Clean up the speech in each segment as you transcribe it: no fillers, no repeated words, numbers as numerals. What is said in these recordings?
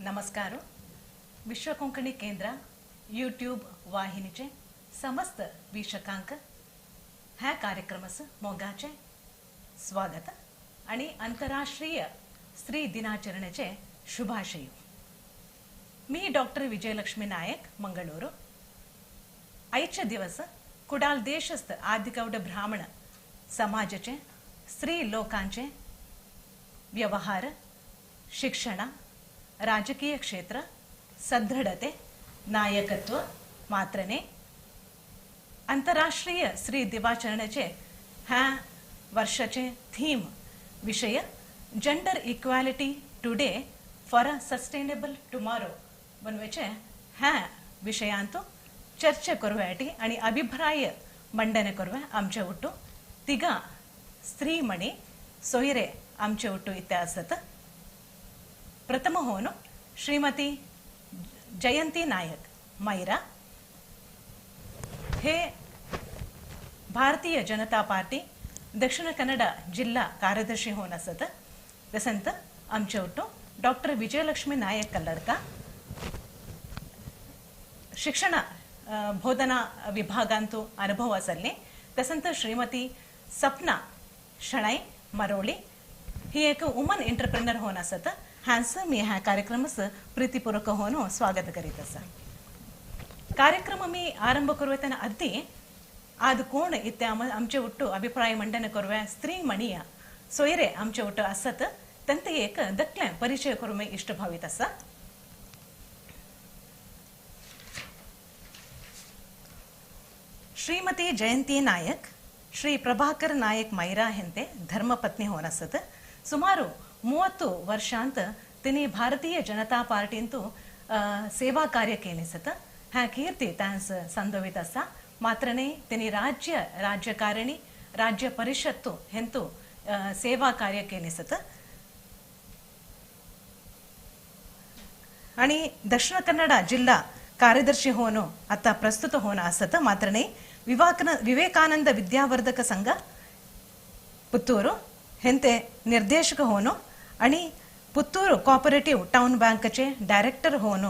नमस्कार. विश्व कोंकणी केंद्र यूट्यूब वाहिनीचे समस्त वीक्षकांक ह्या कार्यक्रमास मोगाचे स्वागत आणि आंतरराष्ट्रीय स्त्री दिनाचरणेचे शुभाशय. मी डॉक्टर विजयलक्ष्मी नायक, मंगळूर. आयचे दिवस कुडाल देशस्थ आदिगौड ब्राह्मण समाजाचे स्त्री लोकांचे व्यवहार, शिक्षण, राजकीय क्षेत्र, सदृढते, नायकत्व मात्रने आंतरराष्ट्रीय स्त्री दिवाचरणाचे ह्या वर्षाचे थीम विषय gender equality today for a sustainable tomorrow बनवेचे ह्या विषयांतु चर्चे करुव्याटी आणि अभिप्राय मंडने करुव्या आमचे ಒಟ್ಟು तिगा स्त्री मणि सोयरे आमचे ಒಟ್ಟು इथे असत. प्रथम होನು श्रीमती जयंती नायक मैरा हे भारतीय जनता पार्टी दक्षिण कन्नड जिल्हा कार्यदर्शी होऊन असत. तसंत आमचे ಒಟ್ಟು डॉक्टर विजयलक्ष्मी नायक कल्लडका शिक्षण बोधना विभागांतु अनुभव असले. तसंत श्रीमती सपना शणै मरोळी ही एक वुमन एंटरप्रेनर होऊन असत. हांस मी ह्या कार्यक्रमस प्रीतिपूर्वक होऊन स्वागत करीत असा. कार्यक्रम मी आरंभ करुवेतना अद्दी आद कोण इत्ते आमचे ಒಟ್ಟು अभिप्राय मंडने करुवे स्त्री मणिय सोयरे आमचे ಒಟ್ಟು असत तंते एक दकले परिचय करू मी इष्ट भावित असा. श्रीमती जयंती नायक श्री प्रभाकर नायक मैरा हेंते धर्मपत्नी होऊन असत. सुमाರು 30 ವರ್ಷಾಂತ तिने भारतीय जनता पार्टींतु सेवा कार्य केलेसत. ह्या कीर्ती तांस संदोवित असा. मात्रने तिने राज्य राजकारणी राज्य परिषत्तु हेंतु सेवा कार्य केलेसत. आणि दक्षिण कन्नड जिल्हा कार्यदर्शी होऊन आता प्रस्तुत होऊन असत. मात्रने विवेकानंद विद्यावर्धक संघ पुत्तूರು हेंते निर्देशक होऊन आणि पुत्तूर कॉपरेटिव्ह टाउन बँकचे डायरेक्टर होऊन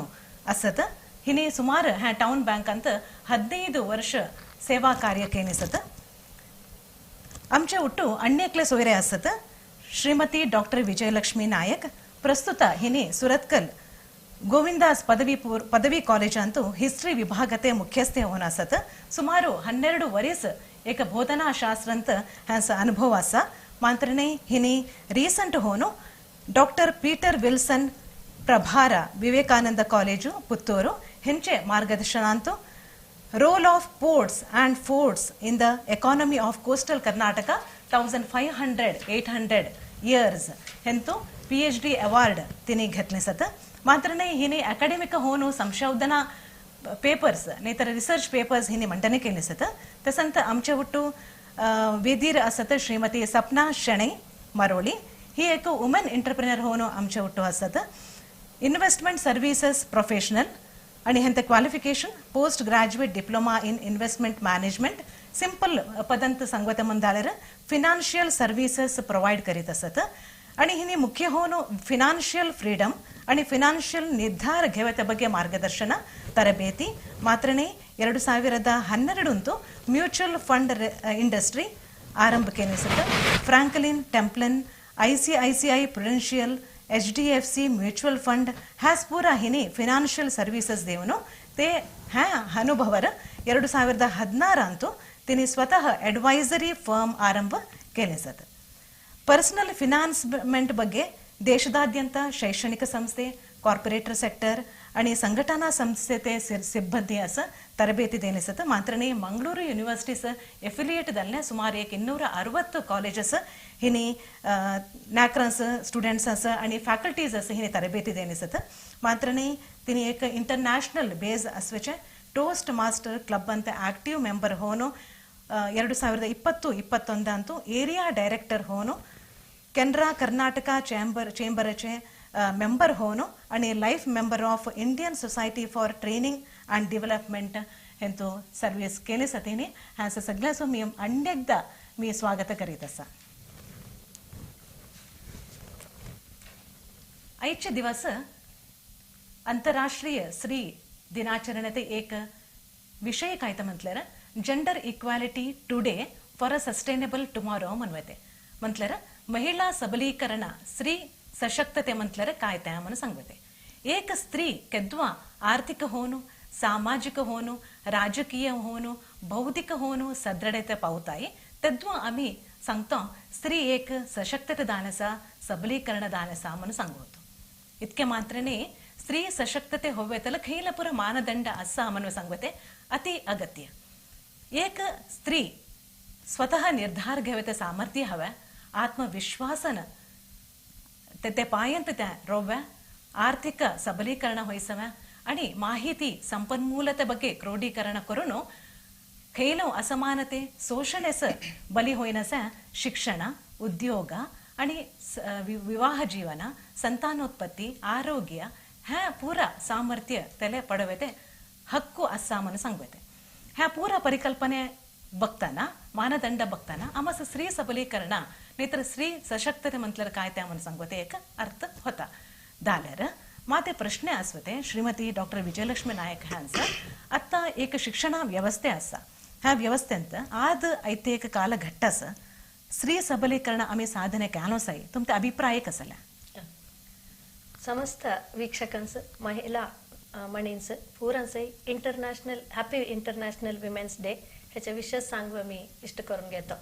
असत. हिने सुमार ह्या टाउन बँकांत 15 वर्ष सेवा कार्य केलेसत. आमचे ಒಟ್ಟು ಅಣ್ಣೇಕ್ಲೆ सोयरे असत. श्रीमती डॉक्टर विजयलक्ष्मी नायक प्रस्तुत हिने सुरतकल गोविंदास पदवी कॉलेजांतु हिस्ट्री विभागते मुख्यस्थे होऊन असत. सुमाರು 12 वरीस एक बोधना शास्त्रांत ह्यांचा अनुभव असा. मात्रने हिने ರೀಸೆಂಟ್ ಹೋನು ಡಾಕ್ಟರ್ ಪೀಟರ್ ವಿಲ್ಸನ್ ಪ್ರಭಾರ ವಿವೇಕಾನಂದ ಕಾಲೇಜು ಪುತ್ತೂರು ಹೆಂಚೆ ಮಾರ್ಗದರ್ಶನಾಂತು role of ports and forts in the economy of coastal Karnataka 1500-800 years ಹೆಂತು PhD award तिने घेतले. मात्रने हिने अकॅडमिक होऊन संशोधना पेपर्स नाहीतर रिसर्च पेपर्स हिने मंडने केले सत. तसंत आमचे ಒಟ್ಟು वेदीर असत श्रीमती सपना शणै मरोळी ही एक वुमन एंटरप्रेनर होऊन आमचे ಒಟ್ಟು असत. इन्व्हेस्टमेंट सर्व्हिसेस प्रोफेशनल आणि हेंते qualification post graduate diploma in investment management simple पदंत सांगवते म्हणल्यार फिनान्शियल सर्व्हिसेस प्रोवायड करीत असत. आणि हिने मुख्य होऊन फिनान्शियल फ्रीडम आणि फिनान्शियल निर्धार घेवते ಬಗ್ಗೆ मार्गदर्शन ತರಬೇತಿ ಮಾತ್ರನೇ 2012 म्यूचुअल फंड इंडस्ट्री आरंभ केले. Franklin Templeton ICICI Prudential HDFC mutual fund has पूरा हिने फिनान्शियल सर्व्हिसेस देवನು ते ह्या अनुभवर 2016 तिने स्वतः अड्वायझरी फर्म आरंभ केले. पर्सनल फिनान्समेंट ಬಗ್ಗೆ ದೇಶದಾದ್ಯಂತ शैक्षणिक संस्थे कॉर्पोरेटर सेक्टर आणि संघटना संस्थेते सिब्बंदी असं ತರಬೇತಿ ದೇನಿಸत. ಮಾತ್ರನೇ ಮಂಗಳೂರು ಯೂನಿವರ್ಸಿಟೀಸ್ ಎಫಿಲಿಯೇಟ್ ದಲ್ಲೆ ಸುಮಾರು 260 ಕಾಲೇಜಸ್ ಹಿನಿ नॅक्रन्स स्टुडंट्स असं आणि फॅकल्टीज असं हिने ತರಬೇತಿ देनिसत. मात्रने तिने एक इंटरनॅशनल बेस असवेचे टोस्ट मास्टर क्लब ಅಂತ ಆಕ್ಟಿವ್ ಮೆಂಬರ್ ಹೋನು 2020-21 ಅಂತೂ ಏರಿಯಾ ಡೈರೆಕ್ಟರ್ ಹೋನು ಕೆನರಾ कर्नाटक चेंबरचे मेंबर होऊन आणि life member of Indian society for training and development हेंतु सर्वीस केले सतीने ह्या सगळ्यांचो मी अनेकदा मी स्वागत करीत आसा. आयचे दिवस अंतरराष्ट्रीय स्त्री दिनाचरणेते एक विषय काय म्हटल्यार gender equality today for a sustainable tomorrow म्हणवते. म्हटल्यार महिला सबलीकरण स्त्री सशक्तते म्हटल्यार काय ते म्हणून सांगते. एक स्त्री केद्वा आर्थिक होनु, सामाजिक होनु, राजकीय होनु, बौद्धिक होनु सदृढते पावताय तेद्वा आम्ही सांगतो स्त्री एक सशक्तते दानसा सबलीकरण दानसा म्हणून सांगतो. इतके मात्र न्ही स्त्री सशक्तते होवे त्याला खंयला पुरो मानदंड आसा म्हणून सांगते अति अगत्य. एक स्त्री स्वतः निर्धार घेवे ते सामर्थ्य हवे, आत्मविश्वासन ते पायंत त्या रोव्या, आर्थिक सबलीकरण होईसव्या आणि माहिती संपन्मूलते ಬಗ್ಗೆ क्रोडीकरण करून खैलो असमानते शोषणेस बली होईनस शिक्षण, उद्योग आणि विवाह जीवन, संतानोत्पत्ती, आरोग्य ह्या पुरा सामर्थ्य त्याला पडवते हक्कू असा म्हणून सांगते. ह्या पुरा परिकल्पने बघताना मानदंड बघताना आमचं स्त्री सबलीकरण नाहीतर स्त्री सशक्तते म्हटल्यार काय त्या म्हणून सांगते एक अर्थ होता. जाल्यार माते प्रश्न आसवते श्रीमती डॉक्टर विजयलक्ष्मी नायक ह्यांचा आत्ता एक शिक्षण व्यवस्थे आसा, ह्या व्यवस्थेंत आद ऐते कालघट्ट आसा स्त्री सबलीकरण आमी साधने केलोसाय तुमचे अभिप्राय कसले? समस्त वीक्षकांस महिला मणींस पुरांसय international happy international women's day ह्याच्या विशेष सांगू मी इष्ट करून घेतो.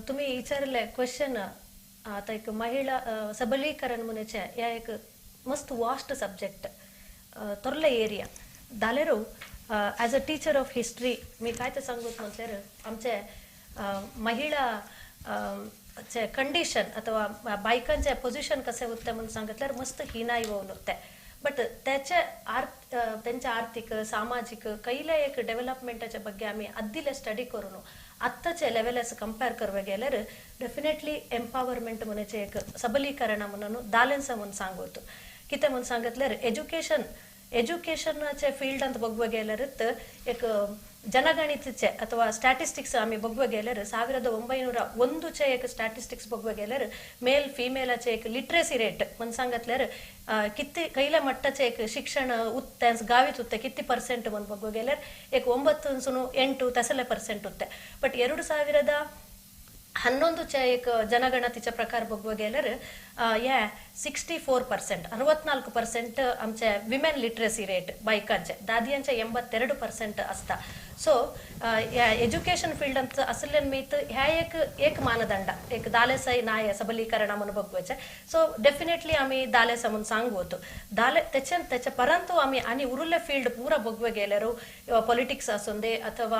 तुम्ही विचारले क्वेश्चन आता एक महिला सबलीकरण म्हणचे या एक मस्त वास्ट सब्जेक्ट थोरले एरिया जाल्यार as a teacher of history मी काय ते सांगूत म्हटल्यार आमचे महिला कंडिशन अथवा बायकांचे पोझिशन कसे उत्ते म्हणून सांगितल्यार मस्त हिनाई होऊन उत्ते. बट त्याचे त्यांच्या आर्थिक सामाजिक कैले एक डेव्हलपमेंटाच्या ಬಗ್ಗೆ आम्ही अद्दिले स्टडी करून आत्ताचे लेवलास कंपेअर करवे गेल्यार डेफिनेटली एम्पावरमेंट म्हणचे एक सबलीकरण म्हणून दालेन्स म्हणून सांगतो. कितें म्हणून सांगितल्यार एज्युकेशन एज्युकेशनाचे फील्ड बघुवे गेल्यार एक ಜನಗಣಿತचे ಅಥವಾ ಸ್ಟ್ಯಾಟಿಸ್ಟಿಕ್ಸ್ आम्ही बघुवे गेल्यार 1901 एक स्टॅटिस्टिक्स बघुवे गेल्यार मेल फिमेलाचे एक लिटरेसी रेट म्हणून सांगितल्यार किती कैल्या मट्टाचे एक शिक्षण उत्ते गावीत उत्ते किती पर्सेंट म्हणून बघुवे गेल्यार एक 9 8 तसले पर्सेंट उत्ते. बट 2011 एक जनगणतीचा प्रकार बघुवे गेल्यार या 64% 64% आमचे विमेन लिटरेसी रेट बायकांचे दादियांचे 82% असता. सो या एज्युकेशन फील्ड ಅಂತ असल्यान मीत ह्या एक एक मानदंड एक दालेसाई नाय सबलीकरण म्हणून बघवायचे. सो डेफिनेटली आम्ही दालेसा म्हणून सांगवतो दाले त्याच्या त्याच्या परंतु आम्ही आणि उरले फील्ड पुरा बघुवे गेल्यार पॉलिटिक्स असून दे अथवा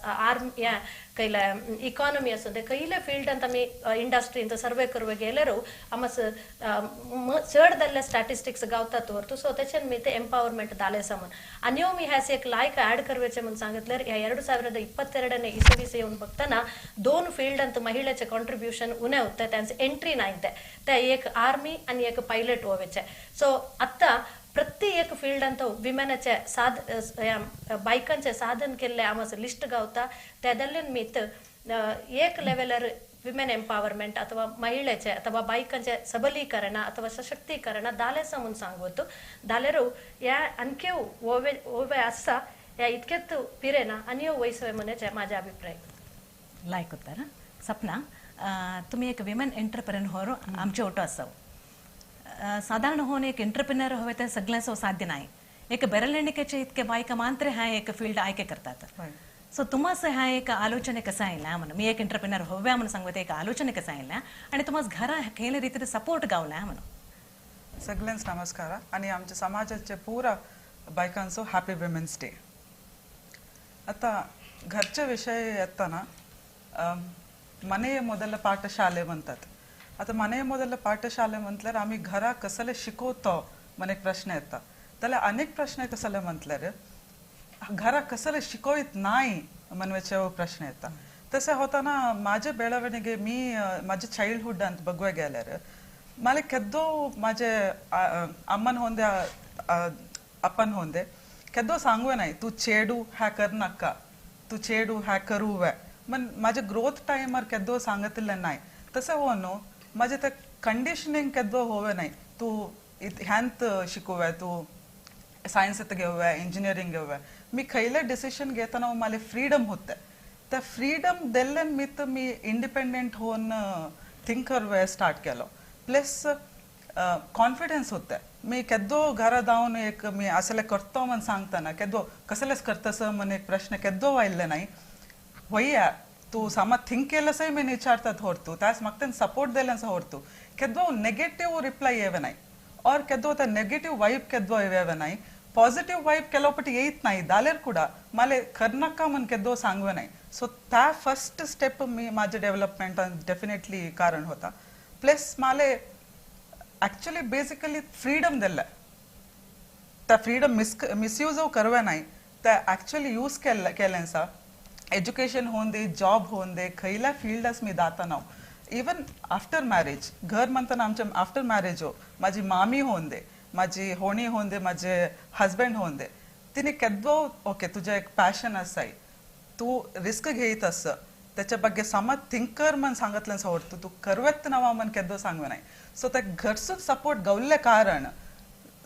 आर्म या कैला इकॉनॉमी असून दे कैले फील्ड ಅಂತ आम्ही इंडस्ट्री ಅಂತ सर्वे करुवे गेल्यार आमस चड जाल्ले स्टॅटिस्टिक्स गावतात वरतो. सो त्याच्यान मी ते एम्पावरमेंट दालेसा म्हणून आणि मी ह्यास एक लायक ॲड करवेचे म्हणून सांगितल्यार या 2022 इसवीस येऊन बघताना 2 फील्ड ಅಂತ महिलेचे कॉन्ट्रीब्युशन उणे होते त्यांचे एंट्री नाही ते त्या एक आर्मी आणि एक पायलट होवेचे. सो आता प्रत्येक फील्ड ಅಂತ विमेनाचे साध बायकांचे साधन केल्ले आमचं लिस्ट गावता त्यादल्यान मीत एक लेवलर विमेन एम्पावरमेंट ಅಥವಾ महिलेचे ಅಥವಾ बायकांचे सबलीकरण ಅಥವಾ सशक्तीकरण दालेसा म्हणून सांगवतो. दालेरू या आणखी ओवे ओवे आसा या इतक्यात पिरेना आणि वैसवे म्हणायचे माझा अभिप्राय. लायक उत्तर. सपना, तुम्ही एक विमेन एंटरप्रेन्योर आमचे ओटो आसाव. साधारण होऊन एक एंटरप्रेन्योर हवे ते सगळ्यांचो साध्य नाही. एक बेरलेणिकेचे इतके बायका मात्र ह्या एक फील्ड आयके करतात. सो तुम्हास ह्या एक आलोचने कसं आयला म्हणून मी एक एंटरप्रेन्योर हव्या म्हणून सांगते एक आलोचने कसं आयला आणि तुम्हास घरा खंयले रीतीन सपोर्ट गावला म्हणून. सगळ्यांस नमस्कार आणि आमच्या समाजाचे पुरा बायकांचो हॅपी विमेन्स डे. आता घरचे विषय येताना मನೆय ಮೊದಲ ಪಾಠಶಾಲೆ म्हणतात. आता मನೆय ಮೊದಲ पाठशाले म्हटल्यार आम्ही घरा कसले शिकवतो म्हण एक प्रश्न येता. त्याला अनेक प्रश्न कसले म्हटल्यार घरा कसले शिकवत नाही म्हणवाचे प्रश्न येता. तसे होताना माझे ಬೆಳವಣಿಗೆ मी माझे चाइल्डहुड ಅಂತ बघुवे गेल्यार मला केद्दो माझे अम्मन होंदे अप्पन होंदे केद्दो सांगुवे नाही तू चेडू ह्या कर नका तू चेडू ह्या करूवे मन माझे ग्रोथ टायमार केद्दो सांगतिल्ले नाही. तसे होऊन माझे ते कंडिशनिंग केद्दो होवे नाही तू ह्यांत शिकोव्या, तूं सायन्स घेऊया, इंजिनिअरिंग घेऊया. मी खयले डिसिशन घेताना मला फ्रीडम होते. त्या फ्रीडम दिल्यान मी तर मी इंडिपेंडेंट होऊन थिंक करवे स्टार्ट केलो. प्लस कॉन्फिडन्स होते. मी केद्दो घरा धावन एक मी असले करतो म्हण सांगताना केद्दो कसलेच करतस म्हण एक प्रश्न केद्दो आयिल्ले नाही. वయ్या तू सामा थिंक केलंसय मी विचारतात होरतू, त्यास म्हाका तेन सपोर्ट दिल्यान होरतू. केद्दो नेगेटिव्ह रिप्लाय येवे नाही और केद्दो त्या नेगेटिव्ह वाईब केद्दो येवे नाही. पॉझिटिव्ह वाईब ಕೆಲವು ಪಟ್ಟಿ ಏತ್ नाही दालेर ಕೂಡ माले करनाका म्हण केद्दो सांगवे नाही. सो त्या फर्स्ट स्टेप मी माझ्या डेव्हलपमेंटान डेफिनेटली कारण होता. प्लस माले ॲक्च्युली बेसिकली फ्रीडम दिलं, त्या फ्रीडम मिसयूज करवे नाही, त्या ॲक्च्युली यूज केल्याचा एज्युकेशन होऊन दे, जॉब होऊन दे, खयल्या फील्डास मी दाता नाव. इवन आफ्टर मॅरेज घर म्हणताना आमच्या आफ्टर मॅरेज हो माझी मामी होऊन दे, माझी होणी होऊन दे, माझे हजबंड होऊन दे, तिने केद्दो ओके तुझ्या एक पॅशन असाय, तू रिस्क घेत अस त्याच्या ಬಗ್ಗೆ समज थिंकर म्हण सांगितलं होतं, तू करवेत नवा म्हण केद्दो सांगवे नाही. सो त्या घरसून सपोर्ट गवल्ले कारण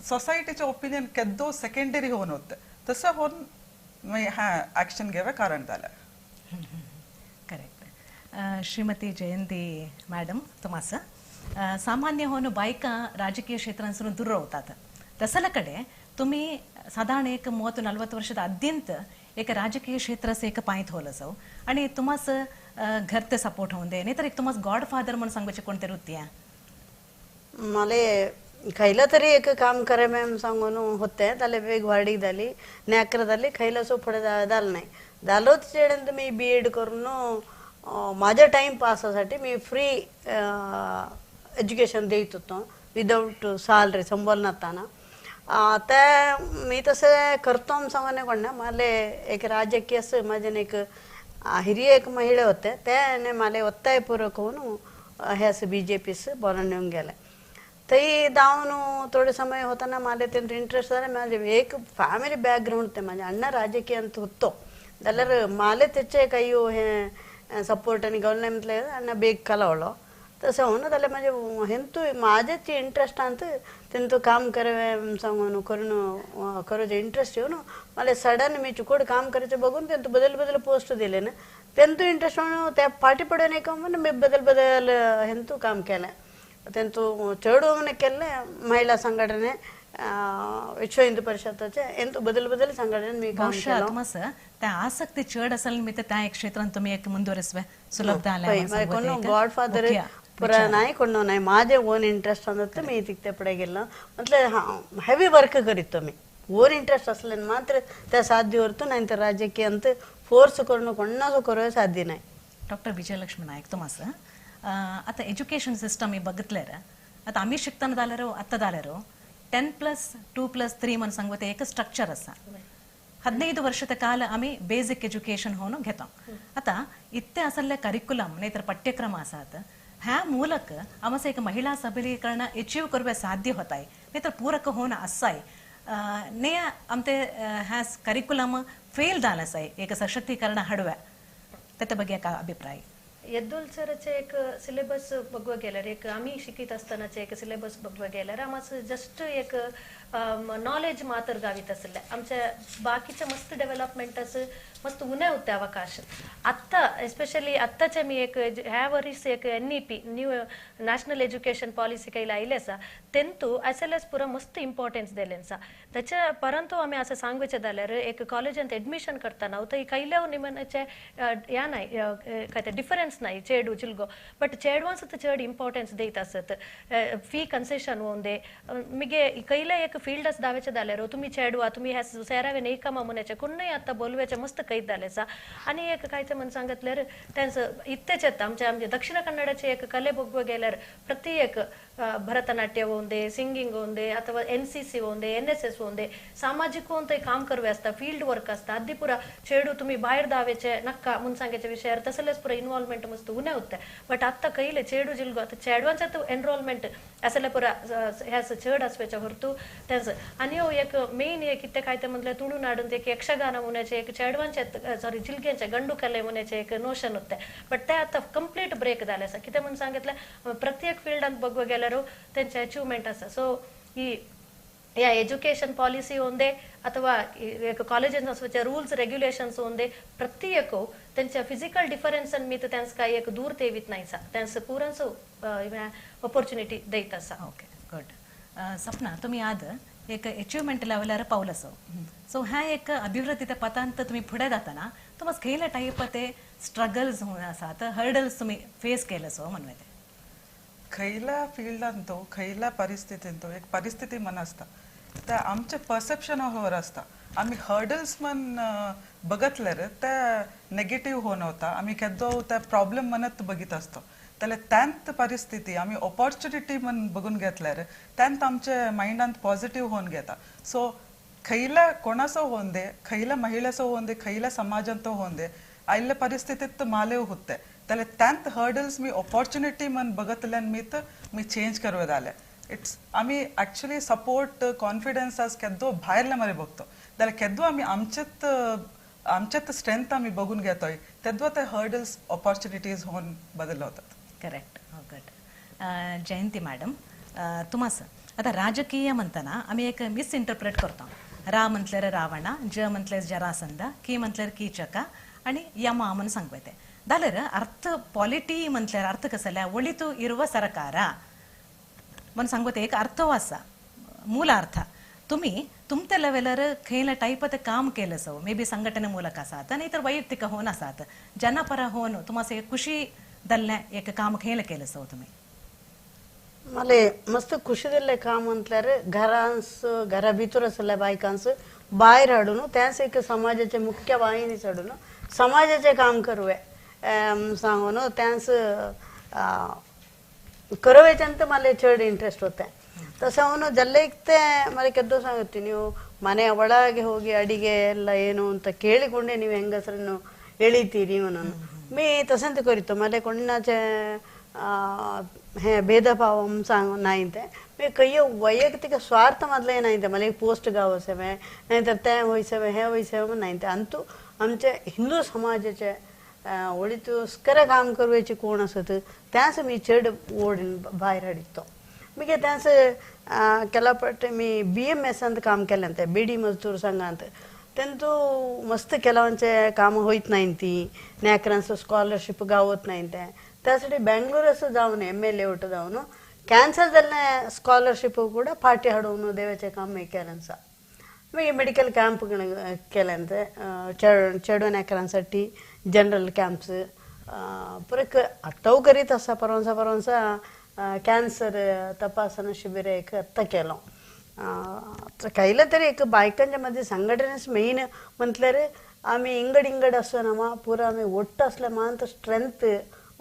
सोसायटीचे ओपिनियन केद्दो सेकंडरी होऊन होते. तसं होऊन मी हा ॲक्शन घेवे कारण झालं. करेक्ट. श्रीमती जयंती मॅडम, तुम्हास सामान्य होऊन बायका राजकीय क्षेत्रांसून दूर रावतात, तसल्या कडे तुम्ही साधारण एक 30-40 वर्षात अद्यंत एक राजकीय क्षेत्रास एक पांय थोल जाऊ आणि तुम्हास घर ते सपोर्ट होऊन दे, नाही तर एक तुम्हास गॉड फादर म्हणून सांगूचे कोणतरी होती. मला खयला तरी एक काम करे मॅम सांगून होते, त्याला वेग वाढी झाली नॅकर झाली, खयला सो पुढे झालं नाही. झालोच चेड्यांत मी बी एड करून माझ्या टाइम पासासाठी मी फ्री एज्युकेशन देत होतो विदाऊट सॅलरी संबळ नसताना. त्या मी तसं करतो सांगून कोण ना मला एक राजकीय माझे एक हिरिय एक महिला होते, त्याने मला ಒತ್ತಾಯಪೂರ್ವಕ हे असं बी जे पीस बोलून येऊन गेले. तरी धावून थोडे समय होताना मला त्यांचं इंटरेस्ट झाला. माझे एक फॅमिली बॅकग्राऊंड ते माझे अण्णा राजकीय ಅಂತ होतो, जाल्यार मला त्याचे काही हे सपोर्ट आणि गव्हर्नमेंट म्हटलं अण्णा बेग कलावलो तसं होऊन जाल्यार माझे हेंतू माझेच इंट्रस्ट अंत तेंतू काम करे सांगून करून करूचे इंट्रस्ट येऊन मला सडन मी चुकोड काम करायचे बघून तेंतू बदल बदल पोस्ट दिले ना, तेंतू इंट्रस्ट म्हणून त्या फाटी पडून एक म्हणून मी बदल बदल हेंतू काम केलें. तेंतू चेडून केल्लें महिला संघटने विश्व हिंदू परिषदाचे हेंतू बदल बदल संघटने मी काम केलं. त्या आसक्ती चढ असेल मी तर त्या एक क्षेत्रात तुम्ही एक ಮುಂದುವರಿಸುವೆ सुलभ कोण गॉड फादर पुरा नाही कोण नाही, माझे ओन इंटरेस्ट अंदत्ते मी तिथे पुढे गेलो. म्हटलं हां हेवी वर्क करीत मी ओन इंटरेस्ट असल्याने मात्र त्या साध्य होतो, नाही तर राजकीय अंत फोर्स करून कोणाचं करू साध्य नाही. डॉक्टर विजयलक्ष्मी नायक, तुम्हास आता एज्युकेशन सिस्टम मी बघितल्यार आता आम्ही शिकताना जाल्यार आत्ता जाल्यार 10+2+3 म्हणून सांगते एक स्ट्रक्चर असा. 15 ವರ್ಷದ ಕಾಲ आम्ही बेसिक एज्युकेशन होऊन घेतो. आता इत्ते असले करिक्युलम नाही तर पाठ्यक्रम असात ह्या ಮೂಲಕ आमचं एक महिला सबलीकरण अचीव करूया साध्य होत आहे, नाही तर पूरक होणं असं आहे. ने आमचे ह्या करिक्युलम फेल झालं आहे एक सशक्तीकरण हडव्या, त्याच्या ಬಗ್ಗೆ का अभिप्राय? येद्दोल सरचे एक सिलेबस बघवा गेल्यार एक आम्ही शिकीत असतानाचे एक सिलेबस बघवा गेल्यार आमचं जस्ट एक नॉलेज मात्र गावीत असले, आमच्या बाकीच्या मस्त डेव्हलपमेंट असं मस्त उणे होते अवकाश. आत्ता एस्पेशली आत्ताचे मी एक ह्या वरीस एक NEP new national education policy काही आयले आसा, तेंतू एस एल एस पुरा मस्त इम्पॉर्टन्स दिले आसा. त्याच्या परंतु आम्ही असं सांगूचे जाल्यार एक कॉलेजांत एडमिशन करताना थंय खयल्या निमनाचे ह्या नाही काय ते डिफरन्स नाही चेडू चिलगो, बट चेडवांस चड इम्पॉर्टन्स देत आसत, फी कन्सेशन होऊन दे. मिगे खयले एक फील्ड दावेचे जाल्यार तुम्ही चेडवा तुम्ही ह्या सेरावे नाही कामा म्हणायचे कोणूय आतां बोलवेचे मस्त कैद जालें. आनी एक काय ते म्हण सांगितल्यार त्यांचं इत्तेच येता आमच्या आमचे दक्षिण कन्नडाचे एक कले बघवा गेल्यार प्रति एक भरतनाट्य होऊन दे, सिंगिंग होऊन दे, अथवा NCC होऊन दे, NSS होऊन दे, सामाजिक होऊन ते काम करवे असता, फील्ड वर्क असता. अद्दी पुरा चेडू तुम्ही बाहेर दावेचे नक्का म्हणून सांगायचे विषयावर तसलेच पुरा इन्व्हॉल्वमेंट मस्त उणे होते. बट आत्ता कहिले चेडू जिलगो आता चेडवांचा एनरोलमेंट असले पुरा ह्या चड असवेच्या होरतू त्यांचं. आणि हो एक मेन एक कितें काय ते म्हटलं तुळुनाडून एक यक्षगान म्हणायचे एक चेडवांचे सॉरी जिलग्यांचे गंडू कले म्हणायचे एक नोशन होते, बट ते आता कंप्लीट ब्रेक झाले आसा. कितें म्हणून सांगितलं प्रत्येक फिल्डांत बघवा गेल्यार त्यांचे अचिव्हमेंट आसा. सो ಈ या एज्युकेशन पॉलिसी ಒಂದೇ ಅಥವಾ ಕಾಲೇಜಸ್ ರೂಲ್ಸ್ ರೆಗ್ಯುಲೇಷನ್ಸ್ ಒಂದೇ ಪ್ರತಿಯಕ್ಕೂ त्यांच्या फिजिकल डिफरन्स मीत त्यांस काय एक दूर तेवीत नाही सा त्यांस पुरांसो ऑपॉर्च्युनिटी देत आसा. Okay good. सपना तुम्ही आद एक अचिव्हमेंट लेवलार पावला सो सो ह्या एक अभिवृद्धीच्या पथांत तुम्ही फुडें जाताना तुमकां खंयले टायप ते स्ट्रगल्स आसात हर्डल्स तुम्ही फेस केले सो म्हणूं येता? खयल्या फिल्डांत तो खयल्या परिस्थितींत तो एक परिस्थिती मन आसता ते आमचे परसेप्शनावर आसता. आमी हर्डल्स मन बघतल्यार ते नेगेटीव होवन वता, आमी केदो ते प्रॉब्लम मनत बघीत आसता. जाल्यार त्यांत परिस्थिती आमी ऑपॉर्च्युनिटी मन बघून घेतल्यार त्यांत आमचे मायंडांत पॉझिटीव होवन घेता. सो खयल्या कोणाचो होवन दे, खयल्या महिलेचो होवन दे, खयल्या समाजांत होवन दे, आयिल्ल्या परिस्थितीत मालेव होते जाल्यार त्यांत हर्डल्स मी ऑपॉर्च्युनिटी मन बघतल्यान मी मी चेंज करवे जालें. It's आमी एक्चुअली सपोर्ट कॉन्फिडन्स आज केदो भायरले मरे बघतो जाल्यार केदो आमी आमचेत आमचेत स्ट्रेंथ आमी बघून घेतोय तेदो ते हर्डल्स ऑपॉर्च्युनिटीज होवन बदल वतात. करेक्ट. गुड. जयंती मॅडम तुमास आतां राजकीय म्हणतना आमी एक मिसइंटरप्रेट करता. रा म्हटल्यार रावणा, ज म्हटल्यार जरासंध, की म्हटल्यार कीचका आनी यमा म्हणून सांगपा तें. जाल्यार अर्थ पॉलिटी म्हटल्यार अर्थ कसो जाल्यार ಒಳಿತು ಇರುವ सरಕಾರ म्हणून सांगता एक अर्थ आसा मूल अर्थ. तुम्ही तुमच्या लेवलार खंयल्या टायप ते काम केलं so may be संघटने ಮೂಲಕ आसात नाही तर वैಯಕ್ತಿಕ होऊन आसात जनपರ होऊन तुम्हाला एक खुशी दल्लें एक काम खंयलें केलं सो तुम्ही? मला मस्त खुशी दिल्लें काम म्हटल्यार घरांस घरा भितर आसल्या बायकांस भायर हाडून त्याच एक समाजाचे मुख्य वाहिनीच हाडून समाजाचें काम करुया सांगून त्याच करवेच्यान मला चड इंट्रेस्ट होते. तसं ಅವನು ಜಲ್ಲೆಕ್ತೆ ಮನೆ ಕೆದ್ದೋ ಸಾಗುತ್ತೆ ನೀವು ಮನೆಯ ಒಳಗೆ ಹೋಗಿ ಅಡಿಗೆ ಎಲ್ಲ ಏನು ಅಂತ ಕೇಳಿಕೊಂಡೆ ನೀವು ಹೆಂಗಸರನ್ನು ಎಳಿತೀರಿ ಅವನನ್ನು ಮೀ ತಸಂತ ಕೊರಿತು ಮಲೆ ಕೊಂಡಾಚೆ ಹೇ ಭೇದ ಭಾವ सांग नाहीते मी कय वैಯಕ್ತಿಕ ಸ್ವಾರ್ಥ ಮೊದಲೇ नाहीते मला पोस्ट गावसेवे नाहीतर ते वयसेवे हे वयसेवे नाहीते. अंतू आमचे हिंदू समाजाचे ಒಳಿತುಸ್ಕರ काम करवेचे कोण आसत त्यास मी चड ओढून भायर हाडितो. मागीर त्यास केला पट मी BMS अंत काम केलें ते बेडी मजदूर संघांत तेंतू मस्त केलांचे काम होयत नाही ती नेकरांचो स्कॉलरशीप गावत नाही ते त्यासाठी बेंगळूर जावन MLA ಒಟ್ಟು जावन कॅन्सल जाल्ले स्कॉलरशीप ಕೂಡ पार्टी हाडून देवाचें काम केलें. मागीर मेडिकल कॅम्प केलें चेडून नेकरांसाठी जनरल कॅम्प्स परत आतां करीत आसा परवंसा परवंसा कॅन्सर तपासण शिबिर एक आत्तां केलो. कायले तरी एक बायकांच्या मध्ये संघटनेच मेन म्हटल्यार आमी इंगड इंगड आसना मा पुरा आमी ಒಟ್ಟು असल्या मांत स्ट्रेंथ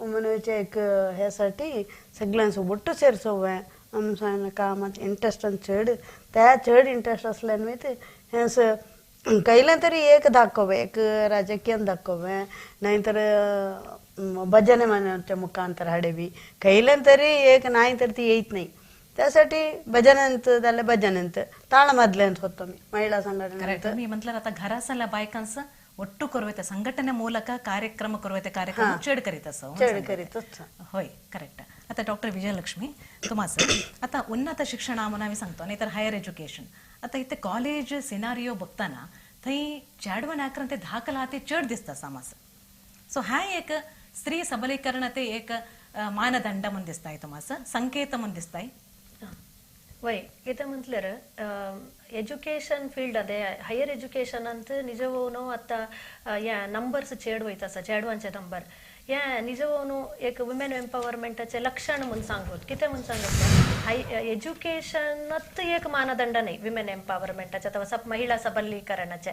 म्हणूचे एक ह्यासाठी सगळ्यांचो ಒಟ್ಟು ಸೇರಿಸೋವೆ आमच्या कामात इंट्रस्ट चड त्या चड इंट्रस्ट असल्यान मागीर हें कैलें तरी एक दाखोवे एक राजकीय दाखोवे नाहीतर भजने मनाच्या मुखांतर हाडेवी कैलें तरी एक नाही तर ती येत नाही त्यासाठी भजनांत जाल्यार भजनांत ताळमदल्यांत होतो मी महिला संघटना. मी म्हटलं आता घरासल्या बायकांचं ಒಟ್ಟು ಕೊರವೆತೆ ಸಂಘಟನೆ ಮೂಲಕ ಕಾರ್ಯಕ್ರಮ ಕೊರವೆತೆ ಕಾರ್ಯಕ್ರಮ चड करीत असो चड करीत. होय करेक्ट. आता डॉक्टर विजयलक्ष्मी तुम्हाला आता उन्नत शिक्षण म्हणून आम्ही सांगतो नाही तर हायर एज्युकेशन आता इथे कॉलेज सिनारियो बघताना थंय चेडवां ते दाखला ते चड दिसता सामास. सो हा एक स्त्री सबलीकरण ते एक मानदंड म्हणून दिसताय तुम्हाला संकेत म्हणून दिसताय. वय कितें म्हटल्यार एज्युकेशन फील्ड अదే हायर एज्युकेशन अंत निजवोनो आतां ह्या नंबर्स चेड वयता आसा चेडवांचे नंबर ह्या निजवोनो एक वुमेन एम्पावरमेंटाचें लक्षण म्हूण सांगत कितें म्हूण सांगत हाय एज्युकेशनात एक मानदंड न्हय विमेन एम्पावरमेंटाचें अथवा महिला सबलीकरणाचें.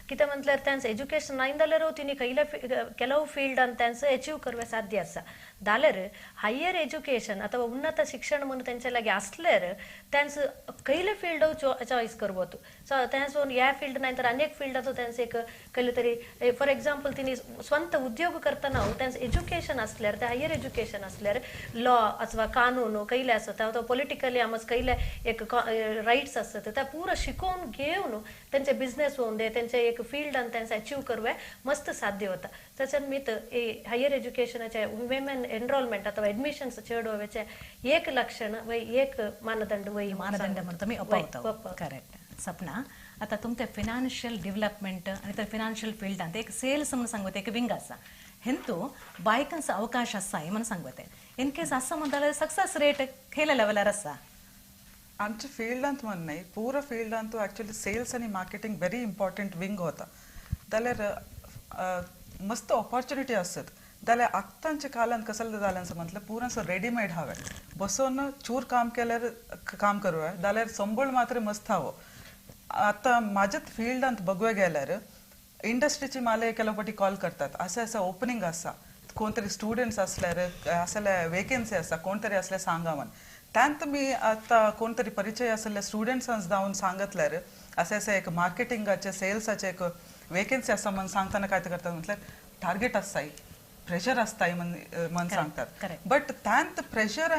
कितें म्हटल्यार त्यांचं एज्युकेशन नाय जाल्यार तिणी खंयल्या ಕೆಲವು फील्ड ಅಂತ त्यांचं अचीव करवे साध्य आसा. जाल्यार हायर एज्युकेशन अथवा उन्नत शिक्षण म्हणून तेंचे लागीं आसल्यार त्यांचं खंयले फील्ड चॉयस करवत सो त्यांचं ह्या फील्ड नाही तर अनेक फील्डाचो त्यांचं एक खंयले तरी फॉर एक्झाम्पल तिणी स्वंत उद्योग करतना त्यांचं एज्युकेशन असल्यार ते हायर एज्युकेशन असल्यार लॉ अथवा कानून खंयले आसत अथवा पॉलिटिकली आमच खंयले एक रायट्स आसत त्या पुरो शिकोवन घेवन त्यांचे बिझनेस होऊन दे त्यांचे एक फील्ड आणि त्यांचं अचीव करवे मस्त साध्य होता. त्याच्यान मी हायर एज्युकेशनाचे वुमेन ಎನ್ರೋಲ್ಮೆಂಟ್ ಅಥವಾ ಅಡ್ಮಿಷನ್ಸ್ ಚೇಡುವ ಏಕ ಲಕ್ಷಣ वय एक मानदंड वय मानदंड म्हणून तुम्ही अपवता. करेक्ट. सपना, आता तुमचे फिनान्शियल डेव्हलपमेंट आणि तर फिनान्शियल फिल्डांत एक सेल्स म्हणून सांगते एक विंग आसा, हेंतू बायकांचो अवकाश आसा म्हणून सांगते, इन केस आसा म्हणटा जाल्यार सक्सेस रेट खंयल्या लेवलार आसा? आमच्या फिल्डांत म्हण न्हय, पुरो फिल्डांत ॲक्च्युली सेल्स आनी मार्केटिंग व्हेरी इम्पॉर्टंट विंग होता, जाल्यार मस्त ऑपॉर्च्युनिटी आसत. जाल्यार आतांच्या काळांत कसलें जालें आसा म्हटल्यार पुरांसो रेडीमेड हांवें बसून चूर काम केल्यार काम करूया, जाल्यार संबळ मात्र मस्त हावो. आतां म्हाज्याच फिल्डांत बघूया गेल्यार इंडस्ट्रीची माले ಕೆಲವು ಪटी कॉल करतात, अशें अशें ओपनिंग आसा, कोण तरी स्टुडंट्स आसल्यार आसल्यार वेकेन्सी आसा, कोण तरी आसल्यार सांगा म्हण. त्यांत मी आतां कोण तरी परिचय आसल्या स्टुडंट्सांक जावन सांगतल्यार अशें अशें एक मार्केटिंगाचें सेल्साचें एक वेकेन्सी आसा म्हण सांगतना काय करतात म्हटल्यार टार्गेट आसताय, प्रेशर आसताय म्हण सांगतात. बट त्यांत प्रेशर